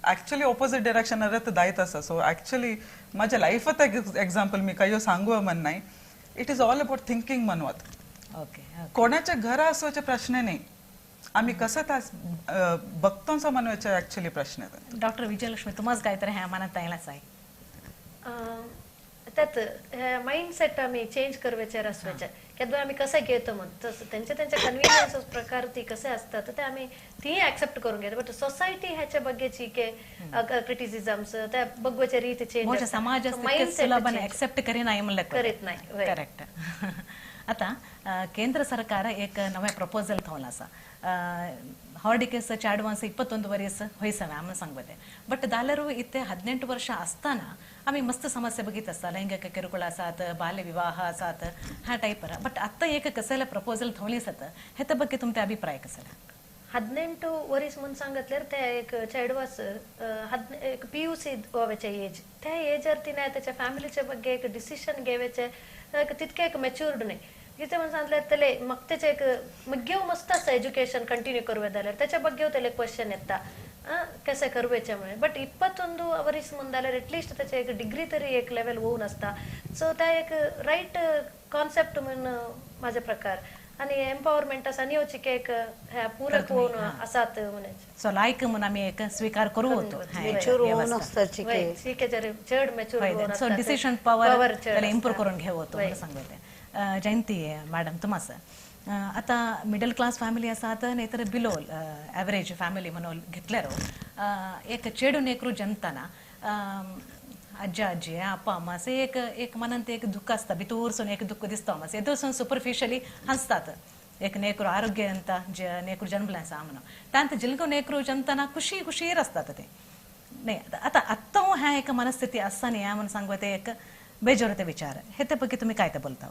ऍक्च्युली ऑपोजिट डिरेक्शनार दायत आसा. सो ऍक्च्युली माझ्या लायफात एक्झाम्पल मी कांय सांगू म्हण नाही. It is all about thinking म्हणवत. Okay कोणाच्या घरा आसोचे प्रश्न नाही आम्ही कसं तास बघतो म्हणवायचे ऍक्च्युली प्रश्न. डॉक्टर विजयलक्ष्मी तुम्हाला काय तर ह्या मनात येयलाच आहे त्यात माइंडसेट आम्ही चेंज करवेचे रसवेचे केदो आम्ही कसे घेतो म्हण तसं त्यांच्या त्यांच्या कन्व्हिनियन्स प्रकार ती कसे असतात ते आम्ही ती ऍक्सेप्ट करून घेतो. बट सोसायटी ह्याच्या बग्गेची के क्रिटिसिझम्स त्या बग्गोचे रीत चेंज समाज ऍक्सेप्ट करीना म्हणलं करीत नाही. करेक्ट. आता केंद्र सरकार एक नवे प्रपोजल थोवन आसा हार्डिकेस ಚಾಡ್ವಾನ್ಸ್ 21 ವರ್ಷ ಹೊಯ್ಸವೆ ಆಮೇಲೆ सांगते ಬಟ್ ದಾಲರು ಇತ್ತೆ 18 ವರ್ಷ असताना आम्ही मस्त समस्या बघित असता लैंगिक ಕಿರುಕುಳ आसात बाल्य विवाह आसात ह्या टाईपर बट आत्ता एक कसेला प्रपोजल थोवली आसात हेच्या ಬಗ್ಗೆ तुमचे अभिप्राय कसेला? 18 वरीस म्हणून सांगितल्यार ते एक चेडवास एक PUC व्हायचे एज त्या एजर तिने त्याच्या फॅमिलीच्या ಬಗ್ಗೆ एक डिसिशन घेवायचे तितके एक मॅच्युअर्ड नाही. कितें म्हणून सांगल्यार तेले म्हाका तेचे एक मग्गेव मस्त आसा एज्युकेशन कंटिन्यू करूया जाल्यार त्याच्या बग्गेव तेले क्वेश्चन येता कशें करवेचें म्हणून. बट 21 वरीस म्हणून जाल्यार एटलिस्ट त्याचे एक डिग्री तरी एक लेवल होऊन आसता. सो त्या एक रायट कॉन्सेप्ट म्हणून माझ्या प्रकार आणि एम्पावरमेंट आसा नियोचिके एक ह्या पूरक होऊन आसात म्हणायचे. सो लायक म्हणून आम्ही एक स्वीकार करू होतो चड mature so decision power improve करून घेऊ होतो म्हणून सांगते. जयंती मॅडम तुम्हाला आता मिडल क्लास फॅमिली आसात नाही तर बिलो ॲव्हरेज फॅमिली म्हणून घेतल्यार एक चेडून नेकरू जमताना आज्जा आजी अप्पा अम्मा असे एक एक मनांत एक दुःख असता भितूरसून एक दुःख दिसता अम्मा एदोसून सुपरफिशियली हसतात एक नेकरू आरोग्य ಅಂತ नेकरू जन्मले आसा म्हणून तांत जिलगो नेकरू जमताना खुशी खुशीर असतात ते नाही. आता आत्ता ह्या एक मनस्थिती आसता न्ही म्हणून सांगते एक बेजोर विचार हे ते ಬಗ್ಗೆ तुम्ही काय ते बोलता?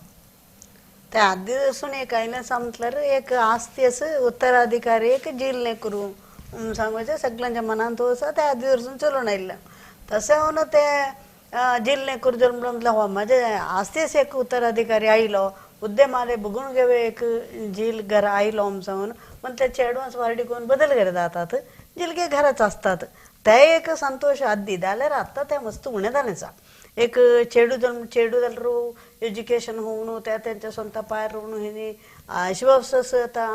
ते आदीपासून एक आयलें म्हटल्यार एक आस्ती आसा उत्तराधिकारी एक झील नेकरू सांगपाचें सगळ्यांच्या मनांत आसा ते आदीपासून चलून आयिल्लें. तशें म्हणून ते झील नेकरू जल्मलो म्हटल्यार हो म्हाजे आस्तीस एक उत्तराधिकारी आयलो उद्दे माले बघून घेवे एक झील घरा आयलो सांगून म्हण ते चेडवांस वारडी करून बदल घरा जातात झिलगे घराच असतात ते एक संतोष आद्दी जाल्यार आतां ते मस्त उणें जालें आसा. एक चेडू जन्म चेडू जाल्यार एज्युकेशन होऊन त्या त्यांच्या स्वतः पायर रोवून हेनी आशिवास आतां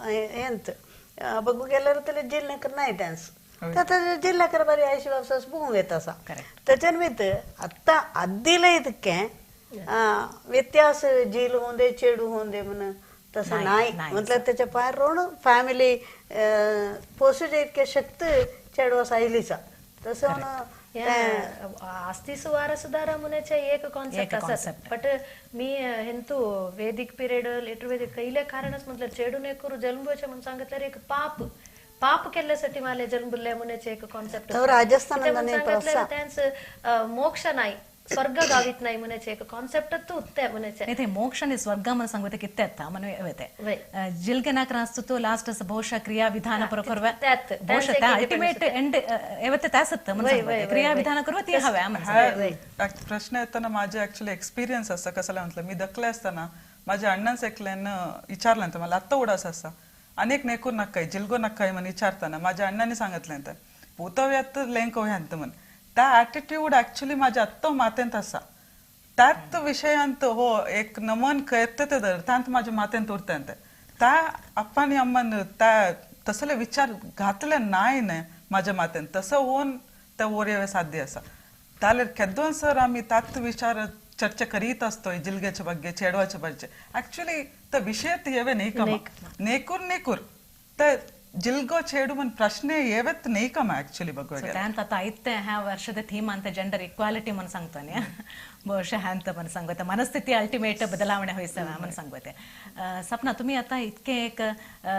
हेंत बघू गेल्यार त्याला जिल्ह्याकर नाही त्यांस त्या जिल्ह्याकर बरी आशिवास बघूंक येत आसा. त्याच्या निमित्त आतां आद्दीले इतकें व्यत्यास झील होऊन दे चेडू होऊन दे म्हण तसं नाही म्हटल्यार त्याच्या पायर रोवून फॅमिली पोसूचे इतके शक्त चेडवास आयलीच. तसं आस्तीस वारसदार मुनेचे एक कॉन्सेप्ट आसा बट मी हेंतु वैदिक पिरियड लेटर वैदिक कैले कारणच म्हटलं चेडू नेकरू जन्मचे म्हणून सांगितलं एक पाप पाप केल्यासाठी मला जन्मले मुनेचे एक कॉन्सेप्ट त्यांचं मोक्ष नाही स्वर्ग गावित नाही म्हणायचे एक कॉन्सेप्ट उत्ते म्हणायचे ते मोक्ष आणि स्वर्ग म्हणून सांगते किती आता म्हणून जिलके नाकर असतो तो लास्ट ಬಹುಶಃ ಕ್ರಿಯಾ ವಿಧಾನ ಪರಕರ್ವ ಬಹುಶಃ ಅಲ್ಟಿಮೇಟ್ ಎಂಡ್ एवते त्यासत म्हणून क्रिया विधान करवा ती हव्या प्रश्न येताना माझे ऍक्च्युली एक्सपिरियन्स असता कसं म्हटलं मी दखले असताना माझ्या अण्णांच एकल्यानं विचारल्यानंतर मला आत्ता उडास असता अनेक नेकूर नक्काय जिलगो नक्काय म्हणून विचारताना माझ्या अण्णांनी सांगितल्यानंतर पोतव्यात लेंकव्यांत म्हण त्या ॲटिट्यूड ॲक्च्युली माझ्या आत्ता मातेंत आसा त्यात विशयांत हो एक नमन करते ते दर त्यांत माझ्या मातेंत उरते त्या अप्पानी अम्मान त्या तसले विचार घातले नाही न्हय माझ्या मातेन तसं होऊन त्या ओरये साध्य आसा जाल्यार केदोन सर आमी त्यात विचार चर्चा करीत असतोय जिलग्याच्या ಬಗ್ಗೆ चेडवाच्या ಬಗ್ಗೆ ॲक्च्युली त्या विषयात येवे नाही कमा नेकूर नेकूर त्या जिಲ್गो चेडू म्हण प्रश्न येवेत नाही कमा ॲक्च्युली बघूया त्यांत आता ಐತೆ ह्या ವರ್ಷದ ಥೀಮ್ ಅಂತ ಜೆಂಡರ್ इक्वालिटी म्हणून सांगतो ಬಹುಶಃ ಅಂತ म्हणून सांगते मनस्थिती अल्टिमेट बदलावणे होईस म्हणून सांगते. सपना तुम्ही आता इतके एक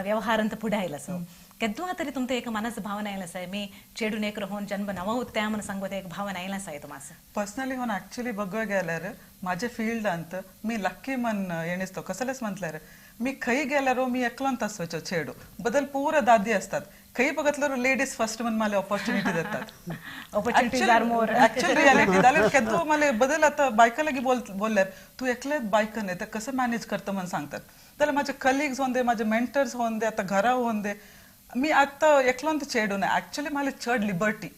व्यवहार ಅಂತ पुढे आयला सो केद्वा तरी तुमचं एक मनाचं भावना आयला साय मी चेडू नेकर होऊन जन्म नवा उत्या म्हणून सांगते एक भावना आयला साय तुम्हाला पर्सनली होऊन ॲक्च्युली बघूया गेल्यार माझ्या फील्डांत मी लक्की म्हण एणिसतो कसलेच म्हटल्यार मी खंय गेल्यार मी एकलोन आसचो चेडू बदल पूरा दादी असतात खंय बघतल्यार लेडीज फर्स्ट म्हण मला ऑपॉर्च्युनिटी देतात opportunities are more actual reality जाल्यार केदो मला बदल आता बायका लागी बोलल्यार तू एकलेच बायका न्हय ते कसं मॅनेज करता म्हणून सांगतात जाल्यार माझे कलिग्स होऊन दे माझे मेंटर्स होऊन दे आता घरा होऊन दे मी आता एकलोन चेडू न्हय ॲक्च्युली मला चड लिबर्टी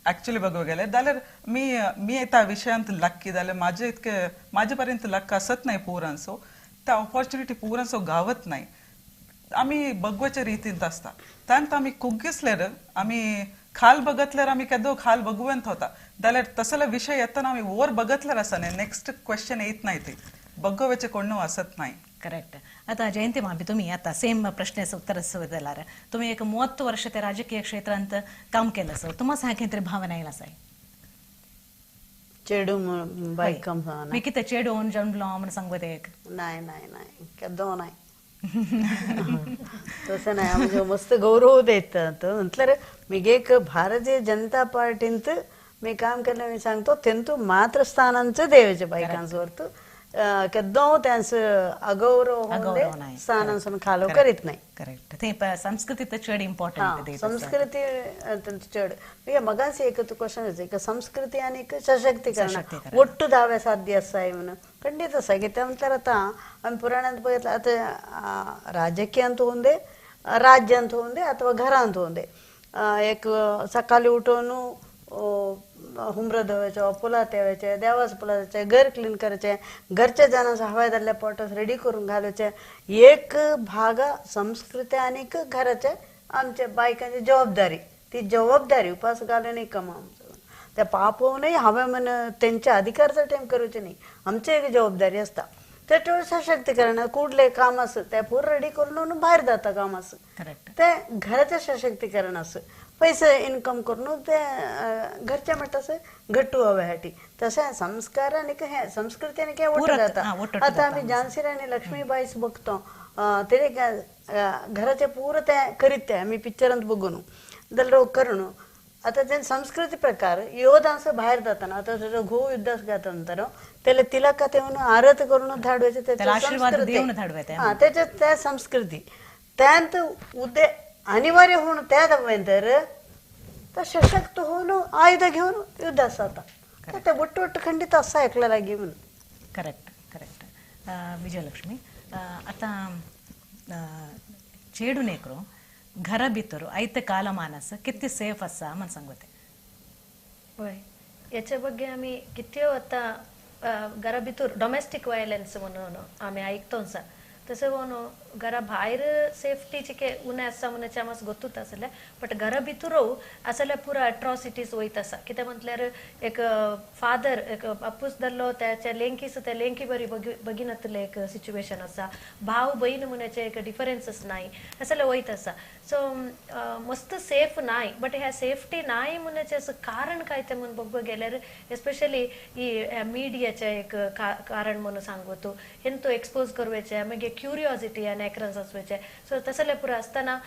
ॲक्च्युली बघू गेल्यार जाल्यार मी मी त्या विशयांत लक्की जाल्यार माझे इतके माझे पर्यंत लक्क आसत नाही पुरांसो त्या ऑपॉर्च्युनिटी पुरांसो गावत नाही आमी बगवाच्या रितींत आसता त्यांत आमी कुग्गिसल्यार आमी खाल बघतल्यार आमी केदो खाल बघुवंत होता जाल्यार तसले विशय येताना आमी वोर बघतल्यार आसा न्हय नेक्स्ट क्वेश्चन येत नाही ते बगोवेचे कोण आसत नाही. करेक्ट. आता जयंती मामी तुम्ही आता सेम प्रश्नेचं उत्तर दिलार तुम्ही एक 30 वर्ष ते राजकीय क्षेत्रांत काम केलं सो तुम्हाला सांगितलं भावना येईल असाय चेडू बायकम मी किती चेडू होऊन जन्मलो म्हणून सांगते एक नाही नाही नाही केदो नाही तसं नाही आमचे मस्त गौरव देतात म्हटल्यार मिगे एक भारतीय जनता पार्टींत मी काम केलं मी सांगतो तेंतू मात्र स्थानांचं देवाचे बायकांसवर केदो त्यांचं अगौरव स्थानांसून खालो करीत नाही. करेक्ट. ते संस्कृती तर चड इम्पॉर्टंट संस्कृती त्यांचं चड मगाच एक क्वेश्चन एक संस्कृती आणि एक सशक्तीकरण ಒಟ್ಟು दावे साध्य असाय म्हणून ಖಂಡಿತ आसा कित्याक म्हटल्यार आतां आमी पुराणांत बघितलं आतां राजकीय ಅಂತ ಒಂದೇ राज्य ಅಂತ ಒಂದೇ ಅಥವಾ घरा ಅಂತ ಒಂದೇ एक सकाळी उठून हुमरं धुवायचो पुलात यायचे देवास पुलात घर क्लीन करायचे घरच्या जणांचा हवाय जाल्ल्या पोटास रेडी करून घालायचे एक भाग संस्कृती आणि घराच्या आमच्या बायकांची जबाबदारी ती जबाबदारी उपास घालून एक काम आमचं त्या पापोवनय हांवें म्हण तेंच्या अधिकारचा टायम करूचे नाही आमची एक जबाबदारी आसता ते सशक्तीकरण कुडले काम आसा ते पूर रेडी करून भायर जाता काम आसा ते घराचें सशक्तीकरण आसा पैसे इन्कम करून ते घरच्या म्हणटा तशें घट्टू हव्यासाठी तशें संस्कार आनी हें संस्कृती आनी ओट जाता. आतां आमी झांसी राणी लक्ष्मीबाईच बघतो ते घराचे पूर ते करीत ते आमी पिक्चरांत बघून जाल्यार करून आता ते संस्कृती प्रकार योधांस भायर जाताना आता त्याचा घोव युद्धास जाता नंतर त्याला तिलक तेवन आरत करून धाडवायचे हा त्याच्या त्या संस्कृती त्यांत उद्या अनिवार्य होऊन त्या नंतर तर सशक्त होऊन आयुध घेऊन युद्धास जाता ते ಒಟ್ಟು ಒಟ್ಟು खंडित असा ऐकला लागी म्हणून. Correct correct. विजयलक्ष्मी आता चेडू नेकरो घरा भितर आयते कालमानस किती सेफ आसा म्हण सांगते. वय याच्या ಬಗ್ಗೆ आम्ही किती आता घरा भितर डोमेस्टिक व्हायलन्स म्हणून आम्ही ऐकतो सा तशें न्हू घरा भायर सेफ्टीचे उणें आसा म्हणचे आमकां गोत्तूच आसलें, बट घरा भितर आसल्यार पुरा अट्रॉसिटीज वयत आसा. कितें म्हटल्यार एक फादर एक बापूस धरलो त्याच्या लेंकीस त्या लेंकी बरी बगिनातले एक सिच्युएशन आसा, भाव बहीण म्हणचे एक डिफरन्सस नाय असले वयत आसा. सो मस्त सेफ नाय, बट ह्या सेफ्टी नाय म्हणचे असं कारण काय ते म्हणून बघ गेल्यार एस्पेशली ही मिडियाचे एक कारण म्हणून सांगू तूं हेंतू एक्सपोज करवेचे, मागीर क्युरियोसिटी आनी एकरन्स आसवेचे. सो तसले पुरा आसतना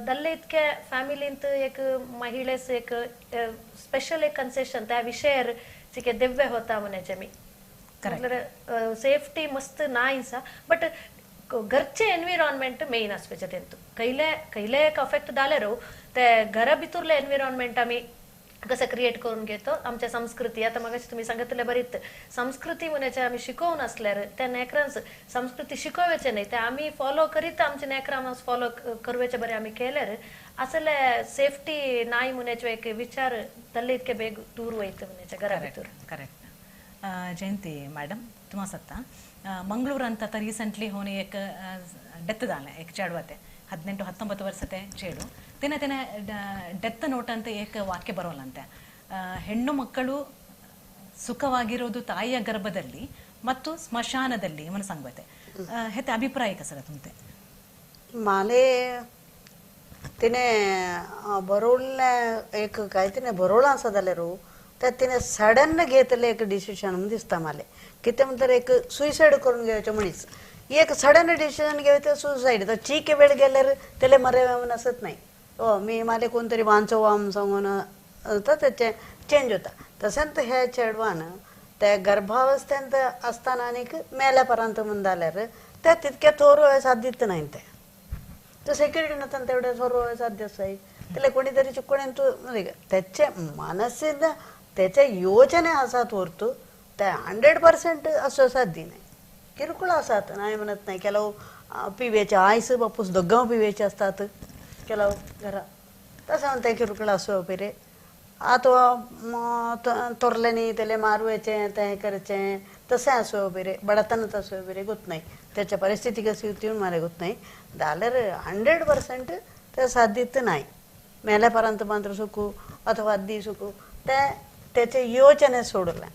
दल्ले इतके फॅमिलींत एक महिलेस एक स्पेशल एक कन्सेशन त्या विशयार चिके दिव्य होता म्हणायचे मी. सेफ्टी मस्त नाय आसा, बट घरचे एनविरॉनमेंट मेन आसपाचें तेंतू खयले खयले एक अफेक्ट जाल्यार ते घरा भितरले एनविरॉनमेंट आमी कसं क्रिएट करून घेतो आमच्या संस्कृती. आता मगाशी तुम्ही सांगितले बरीच संस्कृती म्हणायचे आमी शिकोवन असल्यार त्या नेकरांस संस्कृती शिकोवचे नाही, ते आमी फॉलो करीत आमचे नेकरां फॉलो करवेचे बरे आमी केल्यार असले सेफ्टी नाय म्हणायचे एक विचार तल्ले इतके बेग दूर वयत म्हणायचे घरा भितर. करेक्ट. जयंती मॅडम तुम्हा सत्ता मंगळूर ಅಂತ ರೀಸೆಂಟ್ಲಿ ಹೋನಿ एक ಡೆತ್ जालें एक चेडवाते 18-19 ವರ್ಷತೆ ಚೇಡು ತಿನ ತಿನ ಡೆತ್ ನೋಟ್ ಅಂತ ಏಕ ವಾಕ್ಯ ಬರೋಲ್ಲಂತೆ, ಹೆಣ್ಣು ಮಕ್ಕಳು ಸುಖವಾಗಿರೋದು ತಾಯಿಯ ಗರ್ಭದಲ್ಲಿ ಮತ್ತು ಸ್ಮಶಾನದಲ್ಲಿ ಮನ ಸಂಗತೆ ಹೆತ್ತ ಅಭಿಪ್ರಾಯ ಕಸರ ತುಮತೆ. माले तिने बरोवल्लें एक काय तिने बरोवलां आसा जाल्यार ते तिने सडन घेतले एक डिसिशन म्हणून दिसता माले. कितें म्हणल्यार एक सुसायड करून घेवचें मनीस एक सडन डिसिशन घेवचें सुसायड तो चीक वेळ गेल्यार तेले मरे म्हणून आसत नाही, ओ मी माले कोण तरी वांचोवा म्हणून सांगून तो तेचें चेंज जाता. तशेंच ह्या चेडवान ते गर्भावस्थेंत आसतना आनीक मेल्या परांत म्हूण जाल्यार ते तितके थोरो साध्य नाही, ते तो सेक्युरिटी नसताना तेवढे थोरो साध्य आसाय त्याला कोणीतरी चुकून तू त्याचे मानसीक त्याचे योजने आसात वरतू ते 100% असं साध्य नाही. किरकोळ आसात नाही म्हणत नाही, ಕೆಲವು पिवेचे आयस बापूस दोगां पिवेचे असतात ಕೆಲವು घरा तसं ते किरकोळ असो पिरे अथवा तोरल्यानी त्याला मारवायचे ते करायचे तसें असो बिरे बडतनच असो बिरे गोत नाही, त्याच्या परिस्थिती कशी होती मला गोत नाही. जाल्यार 100% ते साध्य नाही, मेल्या पर्यंत मात्र सुकू अथवा अद्दी सुकू ते त्याचे योजने सोडले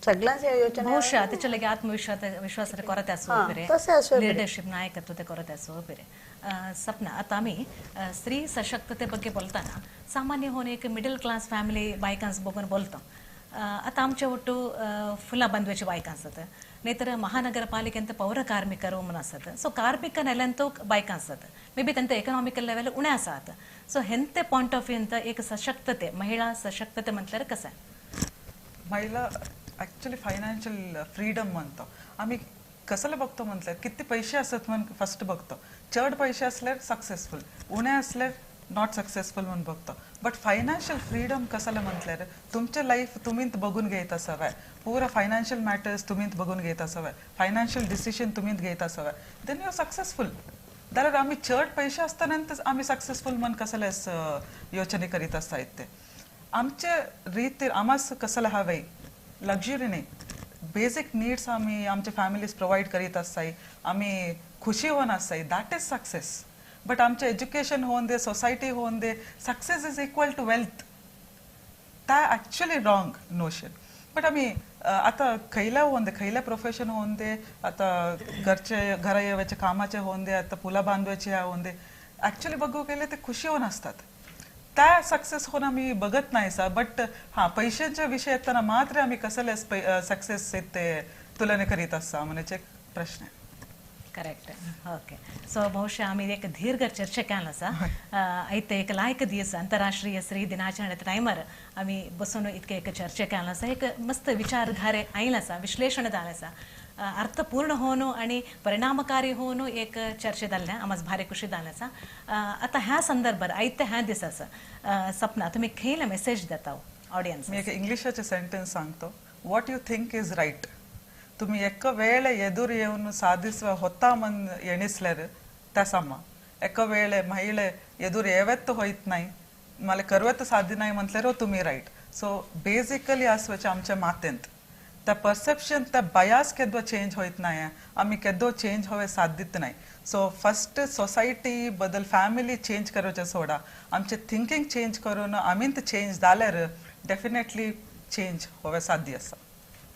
सगळ्यांचे योजने. ಬಹುಶಃ त्याच्या ಆತ್ಮವಿಶ್ವಾಸ ವಿಶ್ವಾಸದ ಕೊರತೆ असो ಬೇರೆ लीडरशिप ನಾಯಕತ್ವದ ಕೊರತೆ असो ಬೇರೆ. सपना आता आम्ही स्त्री सशक्तते ಬಗ್ಗೆ बोलताना सामान्य होणे एक मिडल क्लास फॅमिली बायकांस बघून बोलतो. आता आमच्या ಒಟ್ಟು फुला बांधवाची बायकां आसत, नाहीतर महानगरपालिकेंत पौर कार्मिकರು म्हणून आसत, सो कार्मिक ನೆಲೆಂತೂ बायकां आसत, मे बी त्यांचं इकॉनॉमिकल लेवल उणें आसात. सो हेंते पॉइंट ऑफ व्यू एक सशक्तते महिळा सशक्तते म्हटल्यार कसं? महिला ॲक्च्युली फायनान्शियल फ्रीडम म्हणतो आम्ही, कसले बघतो म्हटल्यार किती पैसे असत म्हणून फर्स्ट बघतो, चड पैसे असल्यार सक्सेसफुल, उणे असल्यार not successful म्हणून बघतो. बट फायनान्शियल फ्रीडम कसले म्हटल्यार तुमचे लाईफ तुम्हीच बघून घेत असावे, पुरा फायनान्शियल मॅटर्स तुम्हीच बघून घेत असावे, फायनान्शियल डिसिशन तुम्हीच घेत असावे, then you are successful. जाल्यार आम्ही चड पैसे असताना आम्ही सक्सेसफुल म्हणून कसले योजने करीत आसतात ते आमचे रीतीर आमास कसले हवे लक्झरी नाही, बेसिक नीड्स आम्ही आमचे फॅमिलीज प्रोव्हाइड करीत आसताय, आम्ही खुशी होऊन आसताय, that is success. But आमचे एज्युकेशन होऊन दे, सोसायटी होऊन दे, success is equal to wealth, त्या ॲक्च्युली रॉंग नोशन. बट आम्ही आता खयला होऊन दे, खयला प्रोफेशन होऊन दे, आता घरचे घरा येवाचे कामाचे होऊन दे, आता पुला बांधवायचे होऊन दे, ॲक्च्युली बघू गेले ते खुशी होऊन असतात, त्या सक्सेस होऊन आम्ही बघत नाही सा. बट हां पैशांच्या विषय येताना मात्र आम्ही कसले सक्सेस ते तुलने करीत आसता म्हणजे एक प्रश्न. करेक्ट. ओके. सो ಬಹುಶಃ आम्ही एक दीर्घ चर्चे केला आसा. आयते एक लायक दीस अंतरराष्ट्रीय स्त्री दिनाचरणे टायमार आमी बसून इतके एक चर्चे केला आसा, एक मस्त विचारधारे आयले आसा, विश्लेषण जालें आसा, अर्थपूर्ण होऊन आणि परिणामकारी होऊन एक चर्चे जाल्लें आमास भारी खुशी जालें आसा. आतां ह्या संदर्भार आयते ह्या दिसाचा सपना तुम्ही खंयले मेसेज देता ऑडियन्स? मी एक इंग्लिशाचे सेंटेन्स सांगतो, what you think is right. तुम्ही एक ವೇಳೆ ಎದುರು येऊन ಸಾಧಿಸುವ ಹೊತ್ತ ಮನ್ ಎಣಿಸ್ल्यार त्या सामा एका वेळे महिळे ಎದುರು येवेत होईत नाही मला करवत साध्य नाही म्हटल्यार तुम्ही राईट. सो बेसिकली आसवाचे आमच्या मातेंत त्या परसेप्शन त्या बयास केदो चेंज होयत ना आमी केदो चेंज होवे साध्य नाही. सो फर्स्ट सोसायटी बदल फॅमिली चेंज करूचे सोडा, आमचे थिंकिंग चेंज करून आमींत चेंज जाल्यार डेफिनेटली चेंज होवे साध्य आसा.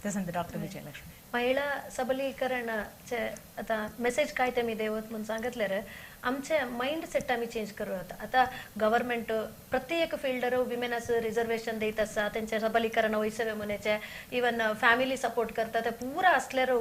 तसंत डॉक्टर विजयलक्ष्मी, महिला सबलीकरणाचे आता मेसेज काय ते मी देवत म्हणून सांगितले रे, आमचे माइंड सेट आम्ही चेंज करू. आता गव्हर्नमेंट प्रत्येक फिल्डर विमेनास रिझर्वेशन देत आसा, त्यांचे सबलीकरण वयसवे म्हणायचे, इवन फॅमिली सपोर्ट करता, ते पुरा असल्यार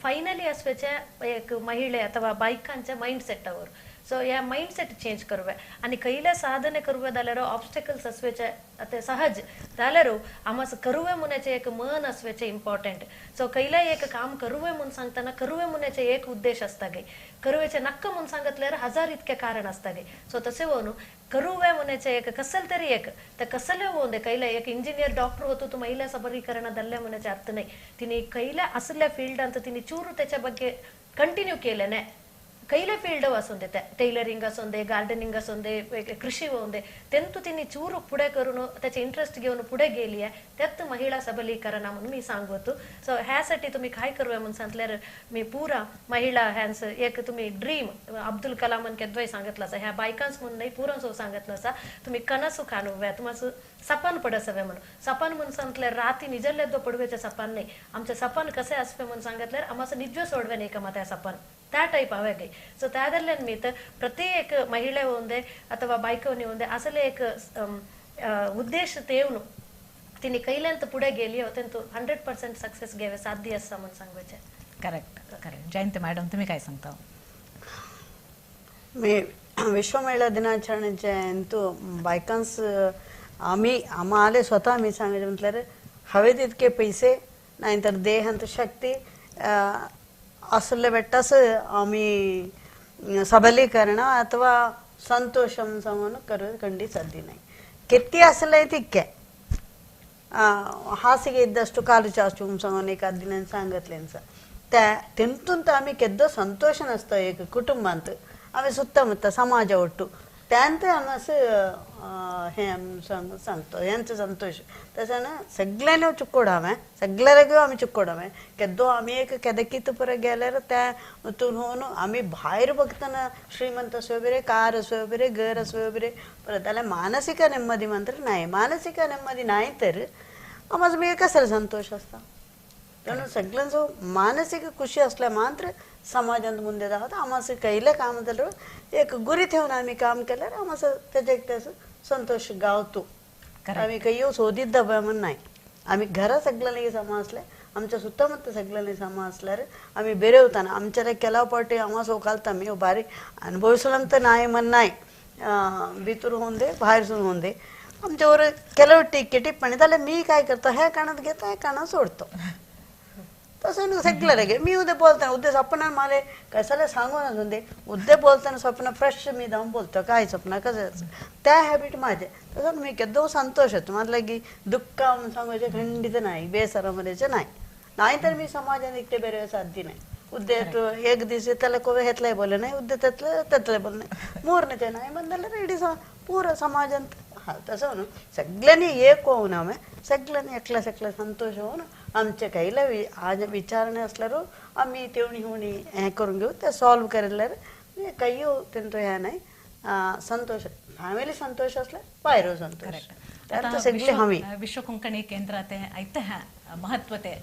फायनली असवेचे एक महिले अथवा बायकांचे माइंड सेटावर. सो ह्या माइंड सेट चेंज करूया आनी खंयले साधने करूया जाल्यार ऑब्स्टेकल्स असवेचे ते सहज जाल्यार आमस करूया म्हणचे एक मन असवेचे इम्पॉर्टंट. सो खंयले एक काम करूया म्हूण सांगतना करूया म्हणचे एक उद्देश आसता गे, करूयाचे नक्क म्हूण सांगतल्यार हजार इतके कारण आसता गे. सो तशें वोन करूया म्हणचे एक कसले तरी एक ते कसले होऊन दे, खंयले एक इंजिनियर डॉक्टर होतो तू महिला सबलीकरण दल्ले म्हणचे अर्थ नाही, तिने खंयले असल्या फिल्डांत तिने चूर त्याच्या ಬಗ್ಗೆ कंटिन्यू केले नाही. ಕೈಲೆ ಫೀಲ್ಡ್ असुंदे, टेलरिंग असुंदे, गार्डनिंग असुंदे, कृषी होऊंदे, तेंतु तिने चूर पुढे करून त्याचे इंटरेस्ट घेऊन पुढे गेली आहे, त्यात महिला सबलीकरण म्हणून मी सांगतो. सो ह्यासाठी तुम्ही काय करूया म्हणून सांगल्यार मी पुरा महिला ह्यांचं एक तुम्ही ड्रीम अब्दुल कलामन केद्वाय सांगितलं असा, ह्या बायकांस म्हणून नाही पुरांसो सांगितलं असा, तुम्ही कनसू खाणूया तुम्हाला सपान पडसवे म्हणून. सपान म्हणून सांगल्यार राती निजल्ले पडवेचे सपान नाही, आमचे सपान कसे असवे म्हणून सांगितल्यार आम्हाला निजवे सोडवे नाही का त्या सपान त्या टाईप हवे गई. सो त्यादरल्यान मी तर प्रत्येक महिले होऊंदे अथवा बायकोनी होऊंदे असले एक उद्देश तेवनु तिने कैल्यांत पुढे गेली तेंतु 100% सक्सेस घेवे साध्य आसा म्हणून सांगूचे. Correct correct. जयंती मॅडम तुम्ही काय सांगता? मी विश्व महिला दिनाचरणेचे हेतू बायकांस आम्ही आम्हाला स्वतः मी सांगायचे म्हटल्यार हवे तितके पैसे नाही तर देहांत शक्ती असले बेट्टास आम्ही सबलीकरण अथवा संतोष सांगून करू खंडित साध्य नाही. किती असले तितके हासिಗೆ ಇದ್ದಷ್ಟು ಕಾಲು ಚಾಚು सांगून एका दिनान सांगितलें त्या तेंतून तर आम्ही केद्दो संतोष नासता एक कुटुंबांत आमी सुत्तमुत्त समाज ಒಟ್ಟು त्यांत आमस हे सांगतो हेंच संतोष. तशें सगळ्यांनी चुकोड हांवें सगळ्यांक आमी चुकोड हांवें केदो आमी एक केदकीत पुरो गेल्यार त्या हितून होवन आमी भायर बघतना श्रीमंत असो कार असो बरे घर असो बरे परत जाल्यार मानसीक नेम्मदी मात्र नाही. मानसीक नेम्मदी नाही तर आमचो मागीर कसलो संतोष आसता. म्हणून सगळ्यांचो मानसीक खुशी असल्या मात्र समाजांत मुंदे दाखवता. आमचं कैले काम जाल्यार एक गुरी ठेवून आम्ही काम केल्यार आमचं तेजे तेजो संतोष गावतो. आम्ही खंय सोदीत दबा म्हण नाही. आम्ही घरा सगळ्यांनी समा असले आमच्या सुत्तमत्त सगळ्यांनी समा असल्यार आम्ही बेरेवताना आमच्या केला पावटी आम्हा सोकालता मी बारीक अनुभविसलं तर नाही म्हण नाही, भितर होऊन दे भायर होऊन दे आमच्यावर ಕೆಲವು टीके टिप्पणी जाल्यार मी काय करतो ह्या कानात घेतो ह्या कानात सोडतो. तसं सगळं मी उद्या बोलताना उद्या स्वप्न मला कशाला सांगून असून दे उद्या बोलताना स्वप्न फ्रेश मी जाऊन बोलतो काय स्वप्न कसं त्या हॅबिट माझे. तसं मी केदो संतोष होतो मला की दुःख सांगायचे खंडित नाही बेसर म्हणायचे नाही नाही तर मी समाजाने एकटे बेरे साध्य नाही. उद्या एक दिवस त्याला कोवे हेतलाय बोलले नाही उद्या त्यातलं त्यातलं बोलले नाही मोरण्याचे नाही म्हणलं रेडी पूरा समाजांत हा. तसं म्हणून सगळ्यांनी एक होऊन आम्ही सगळ्यांनी एकल्या सगळं संतोष होऊन आमच्या काहीला आज विचारणे असल्यावर आम्ही तेवणी होणी हे करून घेऊ ते सॉल्व केल्यार काही तेंचो हे नाही संतोष फॅमिली संतोष असल्यार भायर संतोष त्यात सगळे हमी. विश्व कोंकणी केंद्र ते आयते ह्या महत्वते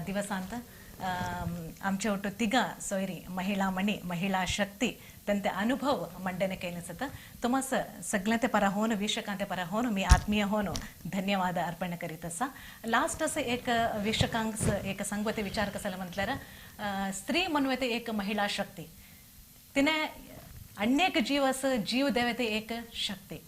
दिवसांत आमच्या ಒಟ್ಟು ತಿಗ सोयरी महिला मणी महिला शक्ती त्यांचे अनुभव मंडने केले जातं. तुम्हास सगळ्या ते परा होऊन वीक्षकांते परा होऊन मी आत्मीय होऊन धन्यवाद अर्पण करीत असा. लास्ट असं एक वीक्षकांक एक सांगवते विचार कसाला म्हटल्यार स्त्री म्हणवे एक महिला शक्ती तिने अनेक जीव असं जीव देवते एक शक्ती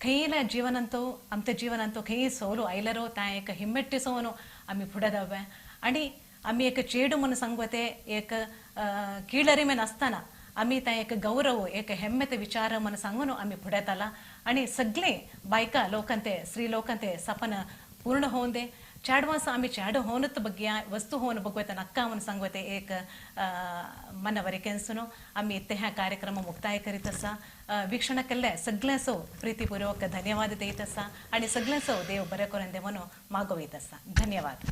खंयला जीवनांतो आमच्या जीवनांतो खंय सोलो आयलरो त्या एक हिम्मेट्टिसोनो आम्ही फुडें धांवया आणि आम्ही एक चेडू म्हणून सांगवते एक कीळरिमे नासतना आम्ही त्या एक गौरव एक हेम्मेते विचार म्हणून सांगून आम्ही फुडें आला आणि सगळे बायका लोकांते स्त्री लोकांते सपन पूर्ण होऊन दे. चेडवांस आम्ही चेडू होऊनच बघया वस्तू होऊन बघवता नक्का म्हणून सांगवते एक मनवरिकेन्सुनो आम्ही ते ह्या कार्यक्रम मुक्ताय करीत आसा. वीक्षण केल्ले सगळ्यांचो प्रीतीपूर्वक धन्यवाद देत आसा आणि सगळ्यांचो देव बरें करून दे म्हणून मागवयत आसा. धन्यवाद.